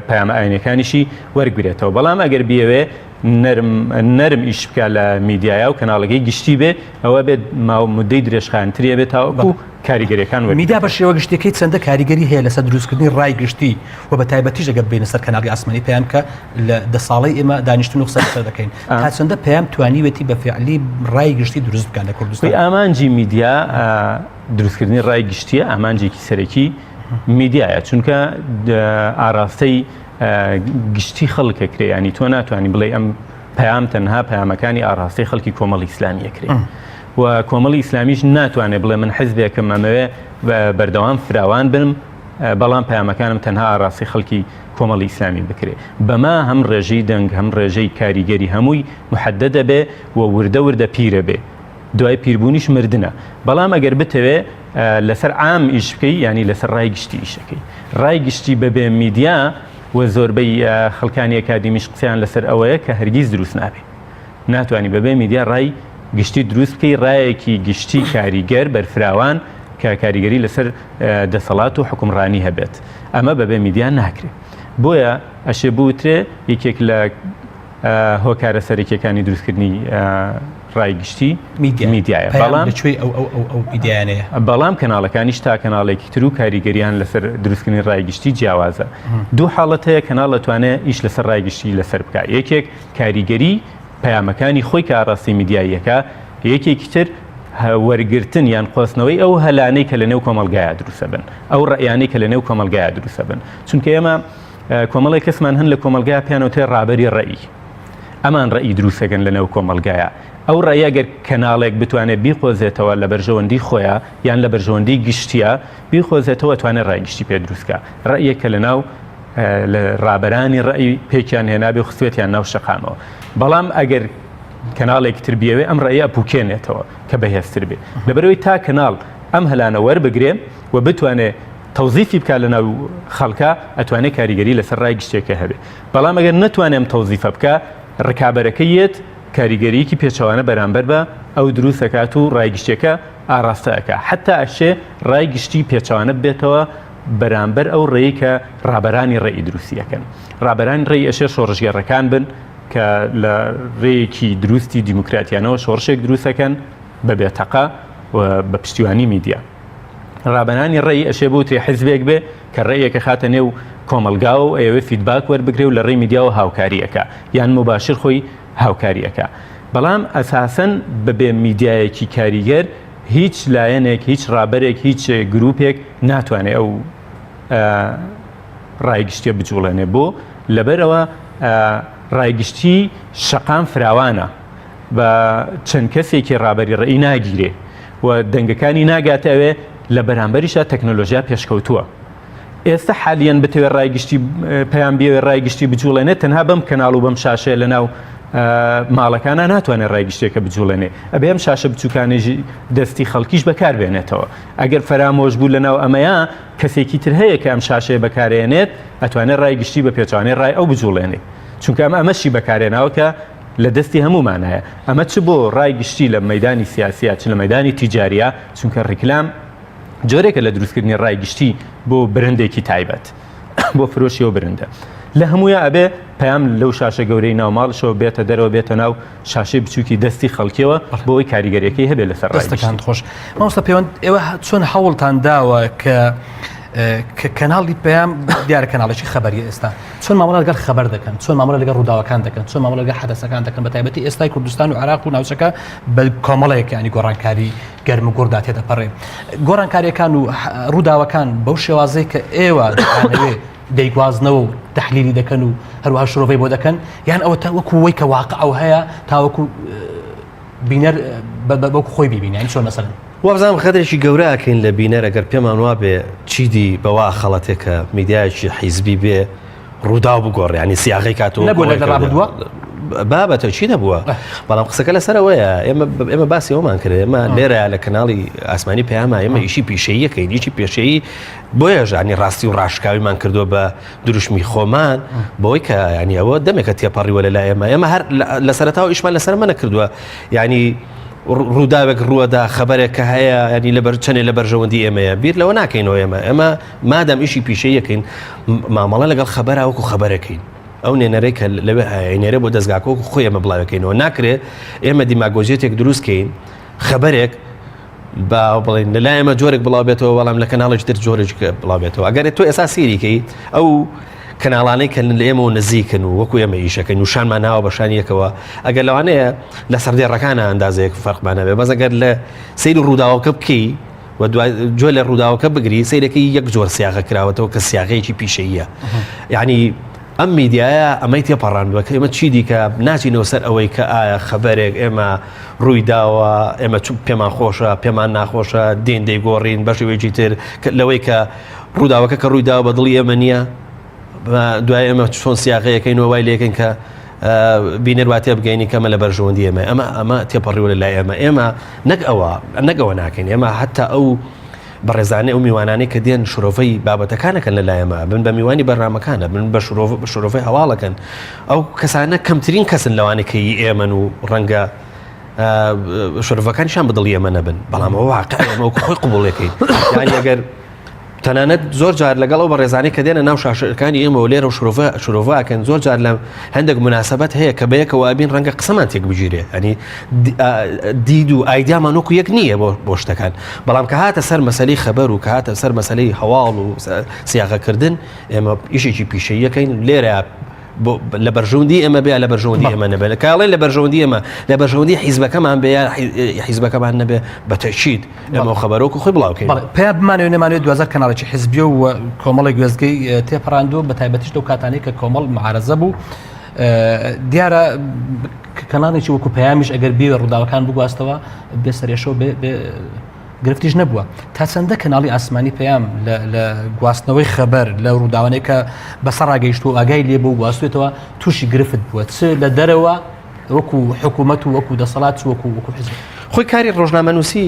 پەیامە ئاینەکانیشی وەرگرێتەوە بەڵام ئەگەر بیەوێ نەرم نەرم ئیش بکە لە میدیایا و کەناڵەکەی گشتی بێ ئەوە بێت ماوە مدەی درێژخایەنتری بێت تاوەکو کاریگەریەکان وەرگرێتەوە. میدیا بە شێوە گشتیەکەی چەندە کاریگەری هەیە لەسەر دروستکردنی ڕای گشتی و بە تایبەتیش ئەگەر بینە سەر کەناڵی ئاسمانی پەیام کە لە دە ساڵەی ئێمە دانیشتن و قسە لەسەر دەکەین تا چەندە پەیام توانیوێتی بە فعلی ڕای گشتی دروست بکات لە کوردستان؟ ئامانجی میدیا دروستکردنی ڕای گشتیە ئامانجێکی سەرەکی میدیایە چونکە ئاراستەی گشتی خەڵک ئەکرێ ینی تۆ ناتوانانی بڵێ ئەم پەیام تەنها پەیامەکانی ئاراستەی خەڵکی کۆمەڵی ئیسلامی ئەکرێ و کۆمەڵی ئیسلامیش ناتوانێت بڵێ من حزبێکم ئەمەوێ بەردەوام فراوان بم بەڵام پەیامەکانم تەنها ئاراستەی خەڵکی کۆمەڵی ئیسلامی بکرێ بەمە هەم ڕێژەی دەنگ هەم ڕێژەی کاریگەری هەمووی محەدەدە بێ و وردە وردە پیرە بێ دوای پیربوونیش مردنە بەڵام ئەگەر بتەوێ لەسەر عام ئیش بکەی ینی لەسەر ڕای گشتی ئیشەکەی ڕای گشتی بەبێ میدیا و زۆربەی خەڵکانی ئەکادیمیش قسەیان لەسەر ئەوەیە کە هەرگیز دروست نابێ ناتوانانی بەبێ میدیا ڕای گشتی دروست بکەی ڕایەکی گشتی کاریگەر بەرفراوان کە کاریگەری لەسەر دەسەڵات و حکومڕانی هەبێت ئەمە بەبێ میدیا ناکرێت بۆیە ئەشێ بوترێ یەکێک لە هۆکارە سەرەکیەکانی دروستکردنی ڕای گشتی میدیایە بەڵام لەکوێی ئەو ئەو ئەو ئەو میدیایانەیە؟ بەڵام کەناڵەکانیش تا کەناڵێکی تر و کاریگەریان لەسەر دروستکردنی ڕای گشتی جیاوازە دوو حاڵەت هەیە کەناڵ ئەتوانێ ئیش لەسەر ڕای گشتی لەسەر بکا یەکێک کاریگەری پەیامەکانی خۆی کە ئاڕاستەی میدیاییەکە یەکێکی تر وەرگرتن یان قۆستنەوەی ئەو هەلانەی کە لەنێو کۆمەڵگایا دروستە بن ئەو ڕەیانەی کە لەنێو کۆمەڵگایا دروستە بن چونکە ئێمە کۆمەڵێک کەسمان هەن لە کۆمەڵگا پێیان وترێ ڕابەری ڕەئی ئەمان ڕەئی دروستەکەن لە نێو کۆمەڵگایە ئەو ڕەیە گەر کەناڵێک بتوانێت بیقۆزێتەوە لە بەرژەوەندی خۆیان یان لە بەرژەوەندی گشتیە بیقۆزێتەوە توانێت ڕای گشتی پێ دروستکە ڕەیەک کە لە ناو لە ڕابەرانی ڕەئی پێکیان هێنابێ و خستوێتیان ناو شەقامەوە بەڵام ئەگەر کەناڵێکی تر بیەوێ ئەم ڕەیە ئەپوکێنێتەوە کە بەهێزتر بێ لەبەرەوەی تا کەناڵ ئەم هەلانە وەربگرێ و بتوانێ تەوزیفی بکات لە ناو خەڵکا ئەتوانێ کاریگەری لەسەر ڕای گشتیەکە هەبێ بەڵام ئەگەر نەتوانێ ئەم تەوزیفە بکا ڕکابەرەکەی یەت کاریگەریەکی پێچەوانە بەرامبەر بە ئەو دروست ئەکات و ڕای گشتیەکە ئاڕاستە ئەکا حەتا ئەشێ ڕای گشتی پێچەوانە ببێتەوە بەرامبەر ئەو ڕێی کە ڕابەرانی ڕێی دروستی ئەکەن ڕابەرانی ڕێی ئەشێ شۆڕشگێڕەکان بن کە لە ڕێیەکی دروستی دیموکراتیانەوە شۆڕشێک دروستەکەن بە بێتەقە و بە پشتیوانی میدیا. ڕابەرانی ڕێی ئەشێ بوترێ حزبێک بێ کە ڕێیەکە خاتە نێو کۆمەڵگاوە و ئەیەوێ feedback وەربگرێ و لە ڕێی میدیاوە هاوکاری ئەکا یان موباشر خۆی هاوکاری ئەکا بەڵام ئەساسەن بەبێ میدیایەکی کاریگەر هیچ لایەنێک هیچ ڕابەرێک هیچ گروپێک ناتوانێ ئەو ڕای گشتیە بجوڵێنێ بۆ لەبەرەوە ڕای گشتی شەقام فراوانە بە چەند کەسێکی ڕابەری ڕێی ناگیرێ و دەنگەکانی ناگاتە ئەوێ لە بەرامبەریشا تەکنۆلۆژیا پێشکەوتووە ئێستا حالیەن بتەوێت ڕای گشتی پەیام بیەوێ ڕای گشتی بجوڵێنێت تەنها بەم کەناڵ و بەم شاشەیە لە ناو ماڵەکانە ناتوانێت ڕای گشتێکە بجوڵێنێ ئەبێ ئەم شاشە بچووکانەی دەستی خەڵکیش بەکاربێنێتەوە ئەگەر فەرامۆش بوو لە ناو ئەمەیە کەسێکی تر هەیە کە ئەم شاشەیە بەکارێنێت ئەتوانێت ڕای گشتی بە پێچوانەی ڕای ئەو بجوڵێنێ چونکە ئەم ئەمەشی بەکارێناوە کە لە دەستی هەموومانایە ئەمە چ بۆ ڕای گشتی لە مەیدانی سیاسیە چ لە مەیدانی تیجاریە چونکە ڕیکلام جۆرێکە لە دروستکردنی ڕای گشتی بۆ برندێکی تایبەت بۆ فرۆشی ئەو برندە لە هەموویا ئەبێ پەیام لەو شاشە گەورەی ناو ماڵشەوە بێتە دەرەوە بێتە ناو شاشەی بچووکی دەستی خەڵکیەوە بۆی کاریگەریەکەی هەبێت لەسەر ڕای دەستەکان خۆش مامۆستا پەیوەند ئێوە چۆن هەوڵتان داوە کە کە کەناڵی پەیام دیارە کەناڵێکی خەبەری ئێستا چۆن مامەڵە لەگەڵ خەبەر دەکەن چۆن مامەڵە لەگەڵ ڕووداوەکان دەکەن چۆن مامەڵە لەگەڵ حەدەسەکان دەکەن بە تایبەتی ئێستای کوردستان و عێراق و ناوچەکە بە کۆمەڵێک ینی گۆڕانکاری گەرم و گوڕدا تێدەپەڕێ گۆڕانکاریەکان و ڕووداوەکان بەو شێوازەی کە ئێوە دەتانەوێ. دەیگوازنەوە و تەحلیلی دەکەن و هەروەها شرۆڤەی بۆ دەکەن یان ئەوە تا وەکو وەی کە واقع ئەو هەیە تاوەکو بینەر وەکو خۆی بیبینێ یانی چۆن مەسەلەن؟ وابزانم غەدرێکی گەورە ئەکەین لە بینەر ئەگەر پێمان وابێ چیدی بەوا خەڵەتێ کە میدیایەکی حیزبی بێ ڕووداو بگۆڕێ ینی سیاغی کاتەوە نەبووە لە ڕابردووە؟ بابەتە چی نەبووە بەڵام قسەکە لەسەر ئەوەیە ئێمە ئێمە باسی ئەومان کرد ئێمە لێرە لە کەناڵی ئاسمانی پەیاما ئێمە ئیشی پیشەیەکەین یەکی پێشەیی بۆیە ژانی ڕاستی و ڕاشکاویمان کردووە بە دروشمی خۆمان بەوەی کە ینی ئەوە دەمێکە تێپەڕیوە لە لای ئێمە ئێمە هەر لە سەرەتاوە ئیشمان لەسەر مە نەکردووە ینی ڕووداوێک ڕووەدا خەبەرێک کە هەیە ینی لەبەر چەندێ لە بەرژەوەندی ئێمەیە بیر لەوە ناکەینەوە ئێمە ئێمە مادەم ئیشی پیشەیەکەین مامەڵە لەگەڵ خەبەرا وەکو خەبەرەکەین ئەو نێنەرەی کە لەوێ هەیە نێرە بۆ دەستگاکە وەکو خۆی ئێمە بڵاوەکەینەوە ناکرێت ئێمە دیماگۆجێتێک دروستکەین خەبەرێک با بڵێن لە لای ئێمە جۆرێک بڵاو بێتەوە بەڵام لە کەناڵێکی تر جۆرێک بڵاو بێتەوە ئەگەر تۆ ئێستا سیری کەی ئەو کەناڵانەی کە لە ئێمەوە نزیکن و وەکو ئێمە ئیشەکەن و شانمان ناوە بە شانی یەکەوە ئەگەر لەوانەیە لە سەردێڕەکانە ئەندازەیەک فەرقمان هەبێ بەس ئەگەر لە سەیری ڕووداوەکە بکەی و دوای جۆ لە ڕووداوەکە بگری سەیرەکەی یەک جۆر سیاغە کراوەتەوە کە سیاغەیەکی پیشەیە یعنی ئەم میدیایە ئەمەی تێپەڕاندووە کە ئێمە چی دیکە ناچینەوە سەر ئەوەی کە ئایا خەبەرێک ئێمە ڕووی داوە ئێمە چ پێمان خۆشە پێمان ناخۆشە دێن دەیگۆڕین بە شێوەیەکی تر لەوەی کە ڕووداوەکە کە ڕووی داوە بە دڵی ئێمە نییە دوای ئێمە چۆن سیاغەیەکەین و وای لێکەین کە بینەر وا تێبگەینی کەمە لە بەرژەوەندی ئێمە ئەمە ئەمە تێپەڕیوە لە لای ئێمە ئێمە نەک ئەوە نەک ئەوە ناکەین ئێمە حتا ئەو بەڕێزانەی ئەو میوانانەی کە دێن شرۆڤەی بابەتەکانەکەن لە لای ئێمە بن بە میوانی بەرنامەکانە بن بە شرۆڤەی هەواڵەکەن ئەو کەسانە کەمترین کەسن لەوانەی کە ی ئێمەن و ڕەنگە شرۆڤەکانیشان بەدڵی ئێمە نەبن بەڵام ئەوە واقع ئێمە وەکو خۆی قبوڵەکەین یانی ئەگەر تەنانەت زۆر جار لەگەڵ ئەو بەڕێزانەی کە دێنە ناو شاشەکانی ئێمە و لێرە و شرۆڤە شرۆڤەکەن زۆر جار لە هەندێک مناسبەت هەیە کە بەیەکەوە ئەبین ڕەنگە قسەمان تێک بگیرێ ئەنی دید و ئایدیامان وەکو یەک نییە بۆ بۆ شتەکان بەڵام کە هاتە سەر مەسەلەی خەبەر و کە هاتە سەر مەسەلەی هەواڵ و سیاغەکردن ئێمە ئیشێکی پیشەییەکەین لێرە لە بەرژەوەندی ئێمە بێ لە بەرژەوەندی ئێمە نەبێت لە کاڵێن لە بەرژەوەندی ئێمە لە بەرژەوەندی حیزبەکەمان بێ یا حیزبەکەمان نەبێ بە تەشید ئێمە خەبەرۆکو خۆی بڵاوکەین پێ بمانەوێ نەمانەوێت دوازار کەناڵێکی حیزبی و کۆمەڵێک گوێزگەی تێپەڕاندووە بە تایبەتیش لەو کاتانەی کە کۆمەڵ معارەزە بوو دیارە کەناڵێکی وەکو پەیامیش ئەگەر بێ ڕووداوەکان بگواستەوە بێ سەرێشەوە بێ گرفتیش نەبووە تا چەندە کەناڵی ئاسمانی پەیام لە گواستنەوەی خەبەر لە ڕووداوانەی کە بەسەر ڕاگەیشت و ئاگای لێ بوو گواستێتەوە تووشی گرفت بووە چ لە دەرەوە وەکو حکوومەت و وەکو دەسەڵات چ وەکو وەکو حزب. خۆی کاری ڕۆژنامەنووسی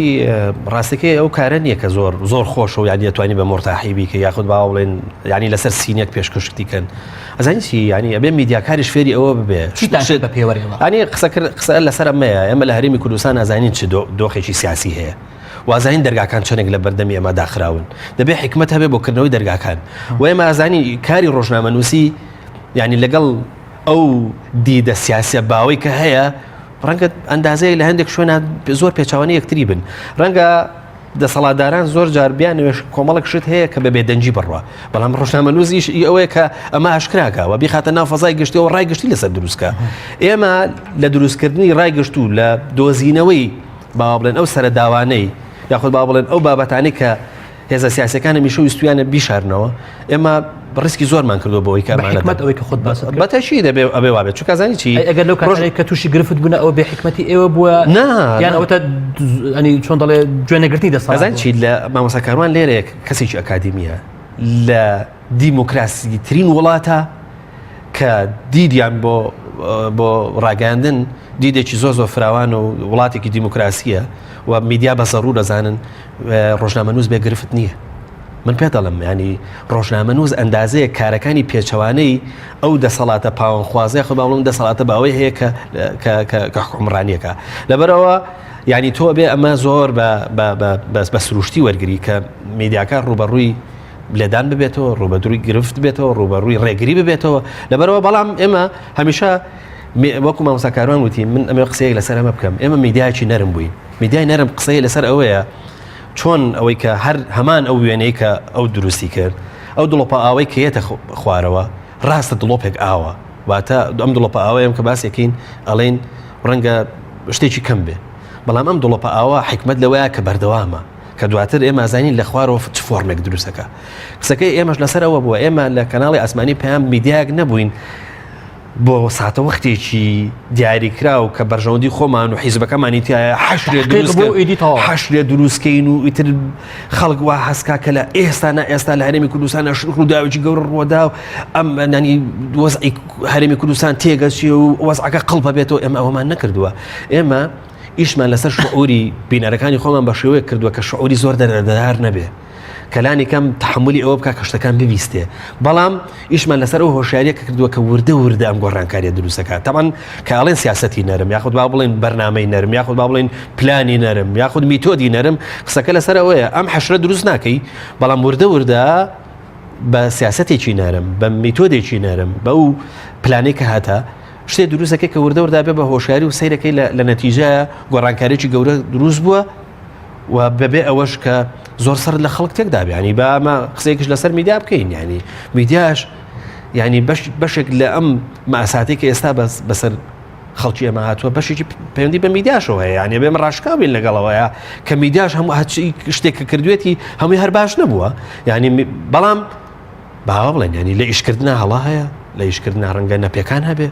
ڕاستەکەی ئەو کارە نییە کە زۆر زۆر خۆشە و یانی ئەتوانی بە مۆرتاحی بیکە یاخود با بڵێن یانی لەسەر سینێک پێشکەشتی کەن ئەزانی چی یانی ئەبێ میدیاکاریش فێری ئەوە ببێ چیتان کرد بە پێوەرێوە؟ یانی قسە کرد قسە لەسەر ئەمەیە ئێمە لە هەرێمی کوردستان ئەزانین چ دۆخێکی سیاسی هەیە وازانین دەرگاکان چەندێک لە بەردەمی ئێمە داخراون دەبێ حکمت هەبێ بۆ کردنەوەی دەرگاکان و ئێمە ئازانی کاری ڕۆژنامەنووسی یانی لەگەڵ ئەو دیدە سیاسیە باوەی کە هەیە ڕەنگە ئەندازەیە لە هەندێک شوێنە زۆر پێچوانە یەکتری بن ڕەنگە دەسەڵاتداران زۆر جار بیانەوێش کۆمەڵک شت هەیە کە بە بێدەنگی بڕە بەڵام ڕۆژنامەنووسیش ئی ئەوەیە کە ئەمە ئاشکراکە و بیخاتە ناو فەزای گشتیەوە ڕای گشتی لەسەر دروستکە ئێمە لە دروستکردنی ڕای گشت و لە دۆزینەوەی با بڵێن ئەو سەرەداوانەی یاخود با بڵێن ئەو بابەتانەی کە هێزە سیاسەکان هەمیشە ویستویانە بیشارنەوە ئێمە ڕیسکی زۆرمان کردو بۆی کە حکمت ئەوەی کە خۆت باست کرد بەتەشی دەبێ ئەبێ وابێت چونکە زانی چی ئەگەر لەو کاتەی کە تووشی گرفت بوونە ئەوە بێ حکمەتی ئێوە بووە نا یان ئەوەتە ئەنی چۆن دەڵێ گوێ نەگرتنی دەسەڵات ئەزانی چی لە مامۆستا کاروان لێرەیە کەسێکی ئەکادیمیە لە دیموکراسی ترین وڵاتە کە دیدیان بۆ بۆ ڕاگەاندن دیدێکی زۆر زۆر فراوان و وڵاتێکی دیموکراسیە و میدیا بە زەڕوو دەزانن ڕۆژنامەنووس بێ گرفت نییە. من پێت دەڵێم ینی ڕۆژنامەنووس ئەندازەیە کارەکانی پێچەوانەی ئەو دەسەڵاتە پاوانخوازەیە خۆ باڵم دەسەڵاتە باوەی هەیە کە کە حکومڕانیەکە لەبەرەوە ینی تۆ بێ ئەمە زۆر بە سروشتی وەرگری کە میدیاکە ڕوبەڕووی لێدان ببێتەوە ڕوبەدروی گرفت بێتەوە ڕوبەڕووی ڕێگری ببێتەوە لەبەرەوە بەڵام ئێمە هەمیشە وەکو مامۆستا کاروان وتی من ئەمە قسەیەک لەسەر ئەمە بکەم ئێمە میدیایکی نەرم بووین میدیای نەرم قسەی لەسەر ئەوەیە چۆن ئەوەی کە هەر هەمان ئەو وێنەی کە ئەو دروستی کرد ئەو دڵۆپە ئاوەی کە یەتە خوارەوە ڕاستە دڵۆپێک ئاوە واتە ئەم دڵۆپە ئاوەیەم کە باسێکین ئەڵێن ڕەنگە شتێکی کەم بێ بەڵام ئەم دڵۆپە ئاوە حکمت لەوەیە کە بەردەوامە. کە دواتر ئێمە زانین لە خوارەوە چ فۆرمێک دروستەکە قسەکەی ئێمەش لەسەر ئەوە بووە ئێمە لە کەناڵی ئاسمانی پەیام میدیایەک نەبووین بۆ ساتەوەختێکی دیاریکراو کە بەرژەوەندی خۆمان و حیزبەکەمانی تایە حەشرێ حەشرێ دروستکەین و ئیتر خەڵک وا هەستکا کە لە ئێستا نا ئێستا لە هەرێمی کوردستان ڕووداوێکی گەورە ڕووەدا و ئەم نانی وەزعی هەرێمی کوردستان تێگەچی و وەزعەکە قڵپە بێتەوە ئێمە ئەوەمان نەکردووە ئێمە ئیشمان لەسەر شعوری بینەرەکانی خۆمان بە شێوەیەک کردووە کە شعوری زۆر دەردەدار نەبێ کە لانی کەم تەحەمولی ئەوە بکا کە شتەکان ببیستێ بەڵام ئیشمان لەسەر ئەو هۆشیاریە کە کردووە کە وردە وردە ئەم گۆڕانکاریە دروستەکە تەمان کە ئەڵێن سیاسەتی نەرم یاخود با بڵێن بەرنامەی نەرم یاخود با بڵێن پلانی نەرم یاخود میتۆدی نەرم قسەکە لەسەر ئەوەیە ئەم حەشرە دروست ناکەی بەڵام وردە وردە بە سیاسەتێکی نەرم بە میتۆدێکی نەرم بەو پلانێک کە هاتە شتێ دروستەکە کە وردە وردە بێ بە هۆشیاری و سەیرەکەی لە نەتیجە گۆڕانکاریی گەورە دروست بووە و بەبێ ئەوەش کە زۆر سەر لە خەڵک تێکدا بیانی با ئەمە قسەیەکش لەسەر میدیا بکەین ینی میدیاش ینی بەشێک لە ئەم ماساتێک کە ئێستا بەس بەسەر خەڵکی ئێمە هاتووە بەشێکی پەیوەندی بە میدیاشەوە هەیە یانە بێمە ڕاشکاوین لەگەڵەوەیە کە میدیاش هەموو هەچی شتێک کە کردوێتی هەمووی هەر باش نەبووە ینی بەڵام باوە بڵێن ینی لە ئیشکردنا هەڵا هەیە لە ئیشکردنا ڕەنگە نەپێکان هەبێ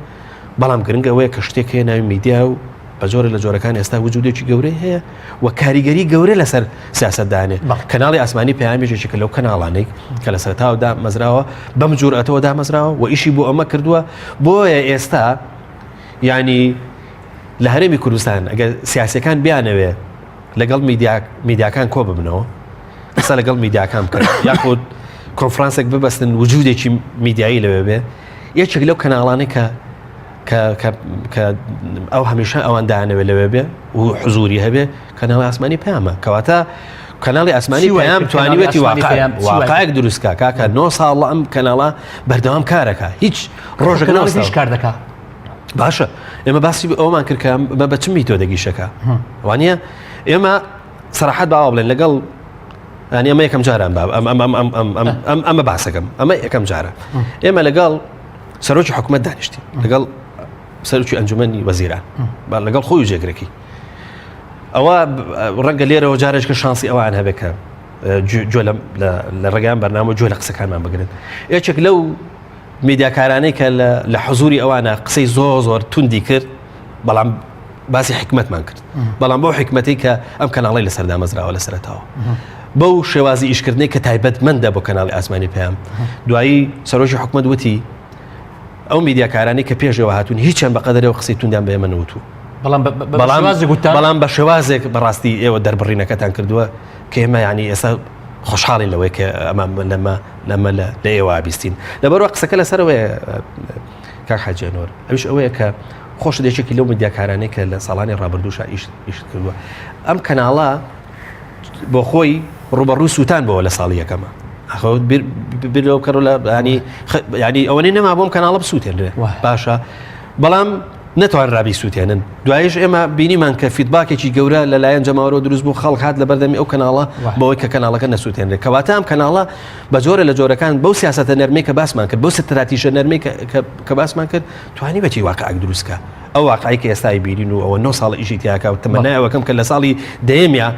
بەڵام گرنگ ئەوەیە کە شتێک هەیە ناوی میدیا و بە جۆرە لە جۆرەکان ئێستا وجودێکی گەورەی هەیە و کاریگەری گەورە لەسەر سیاست دانێ کەناڵی ئاسمانی پەیامێکی کە لەو کەناڵانەی کە لە سەرتاوە دامەزراوە بەم جورئەتەوە دامەزراوە و ئیشی بۆ ئەمە کردووە بۆیە ئێستا ینی لە هەرێمی کوردستان ئەگەر سیاسەکان بیانەوێ لەگەڵ میدیاکان کۆ ببنەوە قسە لەگەڵ میدیاکان بکەن یاخود کۆنفرانسێک ببەستن وجودێکی میدیایی لەوێ بێ یەکێک لەو کەناڵانەی کە کە کە کە ئەو هەمیشە ئەوان دانەوێت لەوێ بێ و حزوری هەبێ کەناڵی ئاسمانی پەیامە کەواتە کەناڵی ئاسمانی پەیام توانیوێتی واقعێک دروستکە کاکە 9 ساڵ ئەم کەناڵە بەردەوام کارەکە هیچ ڕۆژێک هیچ کار دەکا باشە ئێمە باسی ئەومان کرد کە بە بە چ میتۆدێک ئیشەکە وانە ئێمە سەراحەت باوە بڵێن لەگەڵ ینی ئەمە یەکەم جاران با ئەم ئەم ئەم ئەم ئەم ئەم ئەم ئەمە باسەکەم ئەمە یەکەم جارە ئێمە لەگەڵ سەرۆکی حکوومەت دانیشتین لەگەڵ سەرۆکی ئەنجومەنی وەزیران با لەگەڵ خۆی و جێگرەکەی ئەوە ڕەنگە لێرەوە جارێک کە شانسی ئەوان هەبێت کە جۆ لە ڕێگەیان بەرنامە جۆ لە قسەکانمان بگرن یەکێک لەو میدیاکارانەی کە لە حزوری ئەوانە قسەی زۆر زۆر توندی کرد بەڵام باسی حکمتمان کرد بەڵام بەو حکمەتی کە ئەم کەناڵی لەسەر دامەزراوە لە سەرتاوە بەو شێوازی ئیشکردنەی کە تایبەتمەندە بۆ کەناڵی ئاسمانی پەیام دوایی سەرۆکی حکومت وتی ئەو میدیاکارانی کە پێشەوە هاتوون هیچیان بە قەدەرەوە قسەی توندیان بە ئێمە نەوتوو بەڵام بە شێوازێک بەڕاستی ئێوە دەربڕینەکەتان کردووە کە ئێمە ینی ئێستا خۆشحاڵین لەوەی کە ئەمە لەمە لەمە لە ئێوە بیستین لەبەرەوە قسەکە لەسەرەوەی کاک حاجی ئەنوەر ئەویش ئەوەیە کە خۆشت یەکێکی لەو میدیاکارانەی کە لە ساڵانی ڕابردووشا ئیش ئیشت کردووە ئەم کەناڵە بۆ خۆی ڕوبەڕوو سووتان بەوە لە ساڵی یەکەمە بیر لەوە بکەڕ لە ینی ینی ئەوەنەی نەما بۆم کەناڵە بسووتێنرێ باشە بەڵام نەتوانرا بیسووتێنن. دوایش ئێمە بینیمان کە feedback ێکی گەورە لەلایەن جەماوەرەوە دروست بوو، خەڵک هات لەبەردەمی ئەو کەناڵە بەوەی کە کەناڵەکە نەسووتێنرێت. کەواتە ئەم کەناڵە بە جۆرە لە جۆرەکان بەو سیاسەتە نەرمەی کە باسمان کرد، بەو ستراتیژە نەرمەی کە باسمان کرد، توانیویەتی واقعێک دروست کا. ئەو واقعەی کە ئێستا ئەیبینین و ئەوە نۆ ساڵە ئیشی تیا کا و تەمەنای ئەوەکەم کە لە ساڵی دەیەمیا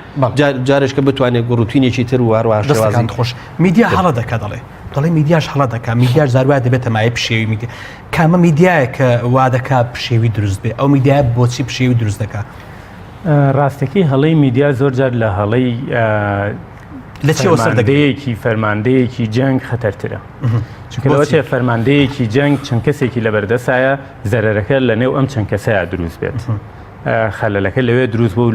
جارێک کە بتوانێت ڕوتینێکی تر و هەروەها شێوازی دەستەکانت خۆش. میدیا هەڵە دەکا دەڵێ. دەڵێ میدیاش هەڵە دەکا، میدیاش جار وایە دەبێتە مایەی پشێوی میدیا. کامە میدیایە کە وا دەکا پشێوی دروست بێ؟ ئەو میدیایە بۆچی پشێوی دروست دەکا؟ ڕاستەکەی هەڵەی میدیا زۆر جار لە هەڵەی لە چیەوە سەر دەگرێ؟ فەرماندەیەکی فەرماندەیەکی جەنگ خەتەرترە. چونکە لەوە چێ فەرماندەیەکی جەنگ چەند کەسێکی لەبەردەسایە زەرەرەکە لە نێو ئەم چەند کەسەیە دروست بێت. خەلەلەکە لەوێ دروست بوو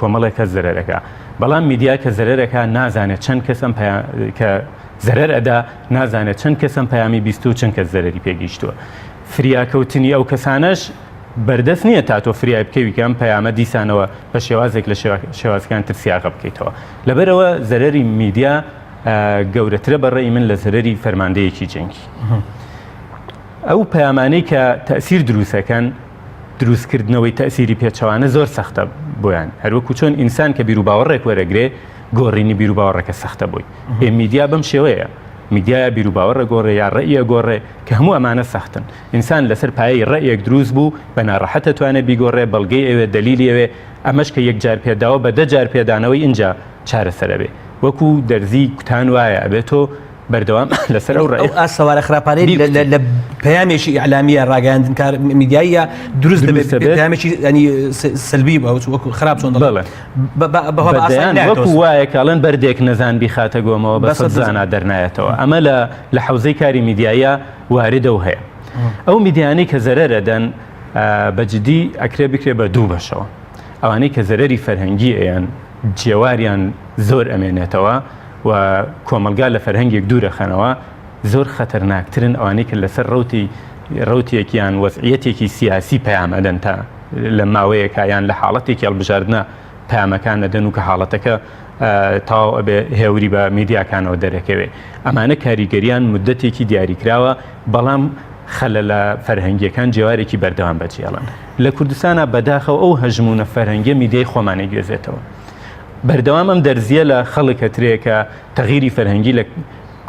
کۆمەڵێک کەس زەرەرەکە. بەڵام میدیا کە زەرەرەکە نازانێت چەند کەس ئەم کە زەرەر ئەدا نازانێت چەند کەس ئەم پەیامی بیستوە و چەند کەس زەرەری پێگەیشتووە. فریاکەوتنی ئەو کەسانەش بەردەست نییە تا تۆ فریای بکەوی کە ئەم پەیامە دیسانەوە بە شێوازێک لە شێوازەکان تر سیاغە بکەیتەوە. لەبەرئەوە زەرەری میدیا گەورەترە بە ڕێی من لە زەرەری فەرماندەیەکی جەنگی. ئەو پەیامانەی کە تەئسیر دروستەکەن دروستکردنەوەی تەئسیری پێچەوانە زۆر سەختە بۆیان. هەروەکو چۆن ئینسان کە بیروباوەڕێک وەرەگرێ گۆڕینی بیروباوەڕەکە سەختە بۆی. ئێ میدیا بەم شێوەیە. میدیایە بیروباوەڕ ئەگۆڕێ یا ڕەئی ئەگۆڕێ کە هەموو ئەمانە سەختن. ئینسان لەسەر پایەی ڕەئیەک دروست بوو، بە ناڕەحەت ئەتوانێ بیگۆڕێ، بەڵگەی ئەوێ، دەلیلی ئەوێ، ئەمەش کە یەک جار پێداوە بە دە جار پێدانەوەی ئینجا چارەسەر ئەبێ. وەکوو دەرزی کوتان وایە، ئەبێ تۆ بەردەوام لەسەر ئەو ڕەئیە ئەو ئاسەوارە خراپانەی بیکوتی. لە پەیامێکی ئیعلامییە ڕاگەیاندنکار میدیاییە دروست دەبێت، دروست دەبێت. پەیامێکی یانی سەلبی وەکوو خراپ چۆن دەڵێن بەڵێ. بە دەیان وەکو وایە کە ئەڵێن بەردێک نەزان بیخاتە گۆمەوە بە سەد زانا دەرنایەتەوە ئەمە لە لە حەوزەی کاری میدیاییە واردە و هەیە ئەو میدیانەی کە زەرەر ئەدەن بە جدی ئەکرێ بکرێ بە دوو بەشەوە ئەوانەی کە زەرەری فەرهەنگی ئەیەن جێواریان زۆر ئەمێنێتەوە و کۆمەلگا لە فەرهەنگێک دوورەخەنەوە زۆر خەتەرناکترن ئەوانەی کە لەسەر ڕوتی ڕوتێکیان وەزعیەتێکی سیاسی پەیام ئەدەن تا لە ماوەیەکا یان لە حاڵەتێکی هەڵبژاردنا پەیامەکان ئەدەن و کە حاڵەتەکە تەواو ئەبێ هێوری بە میدیاکانەوە دەرەکەوێ ئەمانە کاریگەریان مدەتێکی دیاریکراوە بەڵام خەلەلە فەرهەنگیەکان جێوارێکی بەردەوام بەجێڵن لە کوردستانە بەداخەوە ئەو هەژمونە فەرهەنگیە میدیای خۆمانی گوێزێتەوە بەردەوام ئەم دەرزیە لە خەڵک هەترێ کە تەغیری فەرهەنگی لە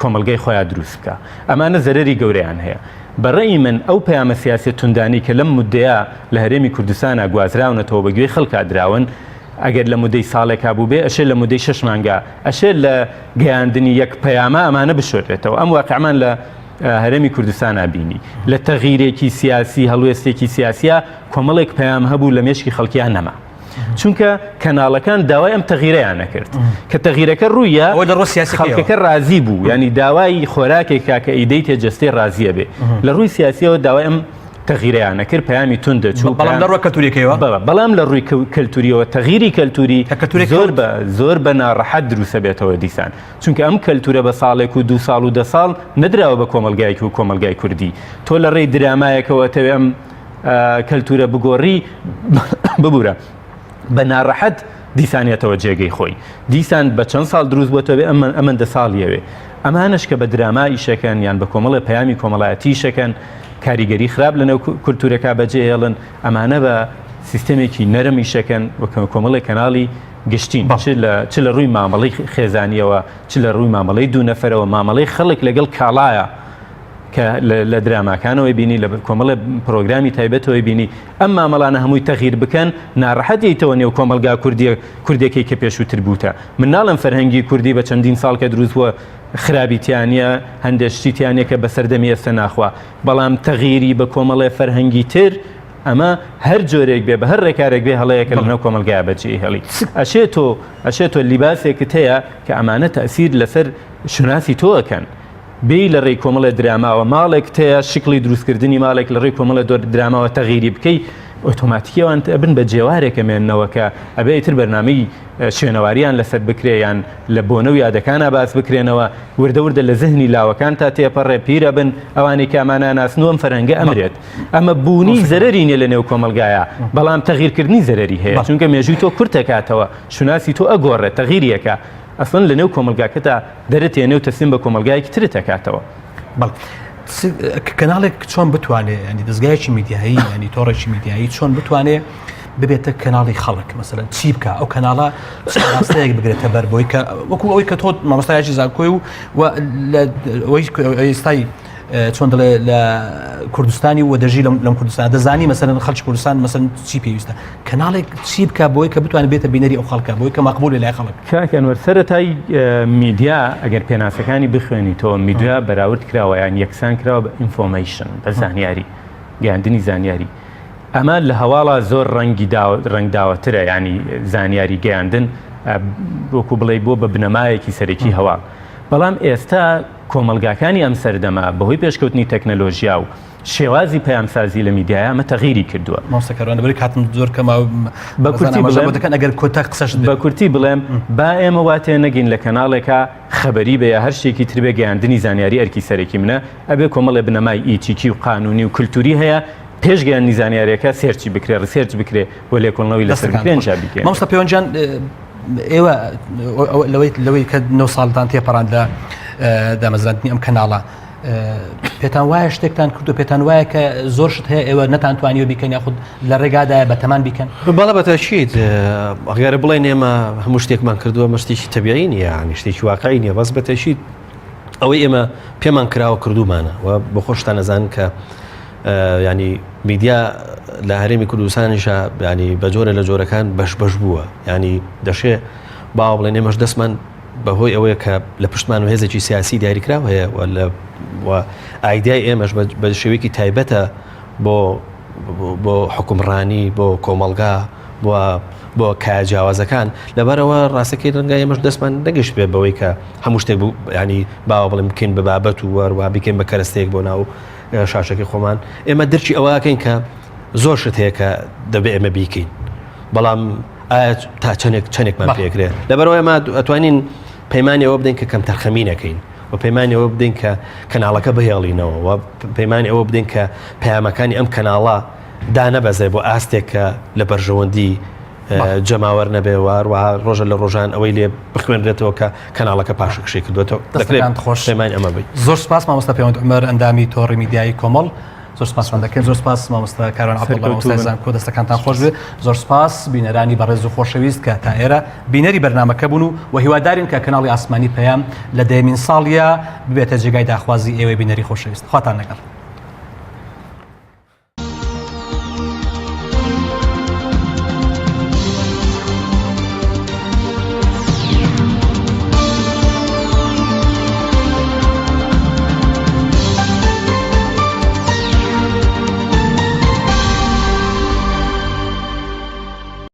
کۆمەڵگای خۆیان دروست بکا. ئەمانە زەرەری گەورەیان هەیە. بە ڕەئی من ئەو پەیامە سیاسیە توندانەی کە لەم موددەیا لە هەرێمی کوردستانا گوازراونەتەوە بە گوێی خەڵکا دراون، ئەگەر لە مودەی ساڵێکا بووبێ ئەشێ لە مودەی شەش مانگا ئەشێ لە گەیاندنی یەک پەیاما ئەمانە بشۆرێتەوە. ئەم واقعمان لە هەرێمی کوردستانا بینی. لە تەغیرێکی سیاسی، هەڵوێستێکی سیاسیا کۆمەڵێک پەیام هەبوو لە مێشکی خەڵکیا نەما. چونکە کەناڵەکان داوای ئەم تەغیرەیان نەکرد کە تەغیرەکە ڕوویە خەڵکەکە ڕازی بوو ینی داوای خۆراکێک کاکە ئیدەی تێ جستەی ڕازیە بێ لە ڕووی سیاسیەوە داوای ئەم تەغیرەیان نەکرد پەیامی تون دەچوو بەڵام لە ڕووی کەلتوریەکەیەوە بەڵام لە ڕووی کەلتوریەوە تەغیری کەلتوری زۆر بە زۆر بە ناڕەحەت دروسە بێتەوە دیسان چونکە ئەم کەلتورە بە ساڵێک و دو ساڵ و دە ساڵ نەدراوە بە کۆمەلگایەکی و کۆمەلگای کوردی تۆ لە ڕێی درامایەکەوە تەوێ ئەم کەلتورە بگۆڕی ببورە بە ناڕەحەت دیسانێتەوە جێگەی خۆی دیسان بە چەند ساڵ دروست بۆتەوە ئەمە ئەمەندە ساڵیەوێ ئەمانش کە بە دراما ئیشەکەن یان بە کۆمەڵی پەیامی کۆمەڵایەتی شەکەن کاریگەری خراپ لەنێو کولتورەکە بەجێهێڵن ئەمانە بە سیستەمێکی نەرم ئیشەکەن وەکە کۆمەڵی کەناڵی گشتین چ لە چ لە ڕووی مامەڵی خێزانیەوە چ لە ڕووی مامەڵی دوو نەفەرەوە مامەڵی خەڵک لەگەڵ کاڵایە کە لە دراماکانەوەی بینی لە کۆمەڵێ پرۆگرامی تایبەتەوەی بینی ئەم مامەڵانە هەمووی تەغیر بکەن ناڕەحەت یەیتەوە نێو کۆمەڵگا کوردیە کوردێکی کە پێشووتر بووتە من ناڵێم فەرهەنگی کوردی بە چەندین ساڵ کە دروست بووە خرابی تیانە هەندێک شتی تیانە کە بە سەردەمی ئێستا ناخوا بەڵام تەغیری بە کۆمەڵێ فەرهەنگی تر ئەمە هەر جۆرێک بێ بە هەر ڕێکارێک بێ هەڵەیەکە لەناو کۆمەلگای بەجێ هێڵی ئەشێ تۆ ئەشێ تۆ لیباسێکت هەیە کە ئەمانە تەسیر لەسەر شوناسی تۆ ئەکەن بێی لە ڕێی کۆمەڵێ دراماوە ماڵێکت هەیە شکڵی دروستکردنی ماڵێک لە ڕێی کۆمەڵێ دۆر دراماوە تەغیری بکەی ئۆتۆماتیکی ئەوان ئەبن بە جێوارێک ئەمێننەوە کە ئەبێ ئیتر بەرنامەی شوێنەواریان لەسەر بکرێ یان لە بۆنە و یادەکانا باس بکرێنەوە وردە وردە لە زهنی لاوەکان تا تێپەڕێ پیر ئەبن ئەوانەی کە ئەمانە ئەناسن و ئەم فەرهەنگە ئەمرێت ئەمە بوونی زەرەری نیە لە نێو کۆمەڵگایا بەڵام تەغیرکردنی زەرەری هەیە چونکە مێژووی تۆ کورتەکاتەوە شوناسی تۆ ئەگۆڕێت تەغیریەکە ئەسڵەن لە نێو کۆمەڵگاکەتا دەرت ێنێ و تەسلیم بە کۆمەڵگایەکی ترت ئەکاتەوە. بەڵێ کەناڵێک چۆن بتوانێ ینی دەزگایەکی میدیایی ینی تۆڕێکی میدیایی چۆن بتوانێ ببێتە کەناڵی خەڵک مەسەلەن چی بکە ئەو کەناڵە ڕاستەیەک بگرێتە بەر بۆی کە وەکو ئەوەی کە تۆ مامۆستایەکی زانکۆی و لە ئێستای چۆن دەڵێ لە کوردستانی و دەژی لەم کوردستان دەزانی مەسەلەن خەڵکی کوردستان مەسەن چی پێویستە کەناڵێک چی بکە بۆی کە بتوانێت بێتە بینەری ئەو خەڵکە بۆی کە مەقبول لای خەڵک. کاک ئەنوەر سەرەتای میدیا ئەگەر پێناسەکانی بخوێنیتەوە میدیا بەراورد کراوە یان یەکسان کراوە بە information بە زانیاری گەیاندنی زانیاری ئەمە لە هەواڵا زۆر ڕەنگی ڕەنگداوەترە ینی زانیاری گەیاندن وەکو بڵێ بۆ بە بنەمایەکی سەرەکی هەواڵ بەڵام ئێستا کۆمەڵگاکانی ئەم سەردەمە بەهۆی پێشکەوتنی تەکنەلۆژیا و شێوازی پەیامسازی لە میدیایا ئەمە تەغیری کردووە. مامۆستا کاروان لەبەر کاتم زۆر کەمە بە کورتی بڵێم دەکەن ئەگەر کۆتا قسەش بە کورتی بڵێم با ئێمە وا تێنەگەین لە کەناڵێکا خەبەری بێ یا هەر شتێکی تر بێ گەیاندنی زانیاری ئەرکی سەرەکی منە ئەبێ کۆمەڵێ بنەمای ئیتیکی و قانونی و کلتوری هەیە پێش گەیاندنی زانیاریەکە search ی بکرێ research بکرێ و لێکۆڵنەوەی لەسەر بکرێ ئینجا بیگەیەنرێ. مامۆستا پەیوەند گیان ئێوە لەوەی لەوەی کە نۆ ساڵتان تێپەڕاند لە دامەزراندنی ئەم کەناڵە پێتان وایە شتێکتان کردو پێتان وایە کە زۆر شت هەیە ئێوە نەتانتوانیوە بیکەن یاخود لە ڕێگادایە بەتەمان بیکەن بەڵێ بەتەکید ئەگەر بڵێن ئێمە هەموو شتێکمان کردووە مە شتێکی تەبیعی نییە ینی شتێکی واقعی نییە بەس بەتەکید ئەوەی ئێمە پێمان کراوە کردومانە و بۆ خۆشتان ئەزانن کە ینی میدیا لە هەرێمی کوردستانیشە ینی بە جۆرە لە جۆرەکان بەش بەش بووە ینی دەشێ باوە بڵێن ئێمەش دەستمان بەهۆی ئەوەیە کە لە پشتمان و هێزێکی سیاسی دیاریکراو هەیە و لە ئایدای ئێمەش بە شێوەیەکی تایبەتە بۆ بۆ حکومڕانی بۆ کۆمەڵگا بۆ بۆ کایە جیاوازەکان لەبەرەوە ڕاستەکەی ڕەنگە ئێمەش دەستمان نەگەشت بێ بەوەی کە هەموو شتێک بوو ینی باوە بڵێن بکەین بە بابەت و وەروە بیکەین بە کەرەستەیەک بۆ ناو شاشەکەی خۆمان ئێمە درکی ئەوەکەین کە زۆر شت هەیە کە دەبێ ئێمە بیکەین بەڵام ئایا تا چەندێک چەندێکمان پێکرێت لەبەرەوە ئێمە ئەتوانین پەیمانی ئەوە بدەین کە کەم تەرخەمی نەکەین و پەیمانی ئەوە بدەین کە کەناڵەکە بهێڵینەوە و پەیمانی ئەوە بدەین کە پەیامەکانی ئەم کەناڵە دانەبەزێ بۆ ئاستێک کە لە بەرژەوەندی جەماوەر نەبێ و هەروەها ڕۆژە لە ڕۆژان ئەوەی لێ بخوێنرێتەوە کە کەناڵەکە پاشەکشەی کردوێتەوە دەکرێت خۆش پەیمانی ئەمە بین. زۆر سپاس مامۆستا پەیوەند عومەر ئەندامی تۆڕی میدیایی کۆمەڵ. زۆر سپاسمان دەکەین زۆر سپاس مامۆستا کاروان عەبدوڵڵا مامۆستای زانکۆ دەستەکانتان خۆش بێ زۆر سپاس بینەرانی بەڕێز و خۆشەویست کە تا ئێرە بینەری بەرنامەکە بوون و و هیوادارین کە کەناڵی ئاسمانی پەیام لە دەیەمین ساڵیا ببێتە جێگای داخوازی ئێوەی بینەری خۆشەویست خواتان لەگەڵ.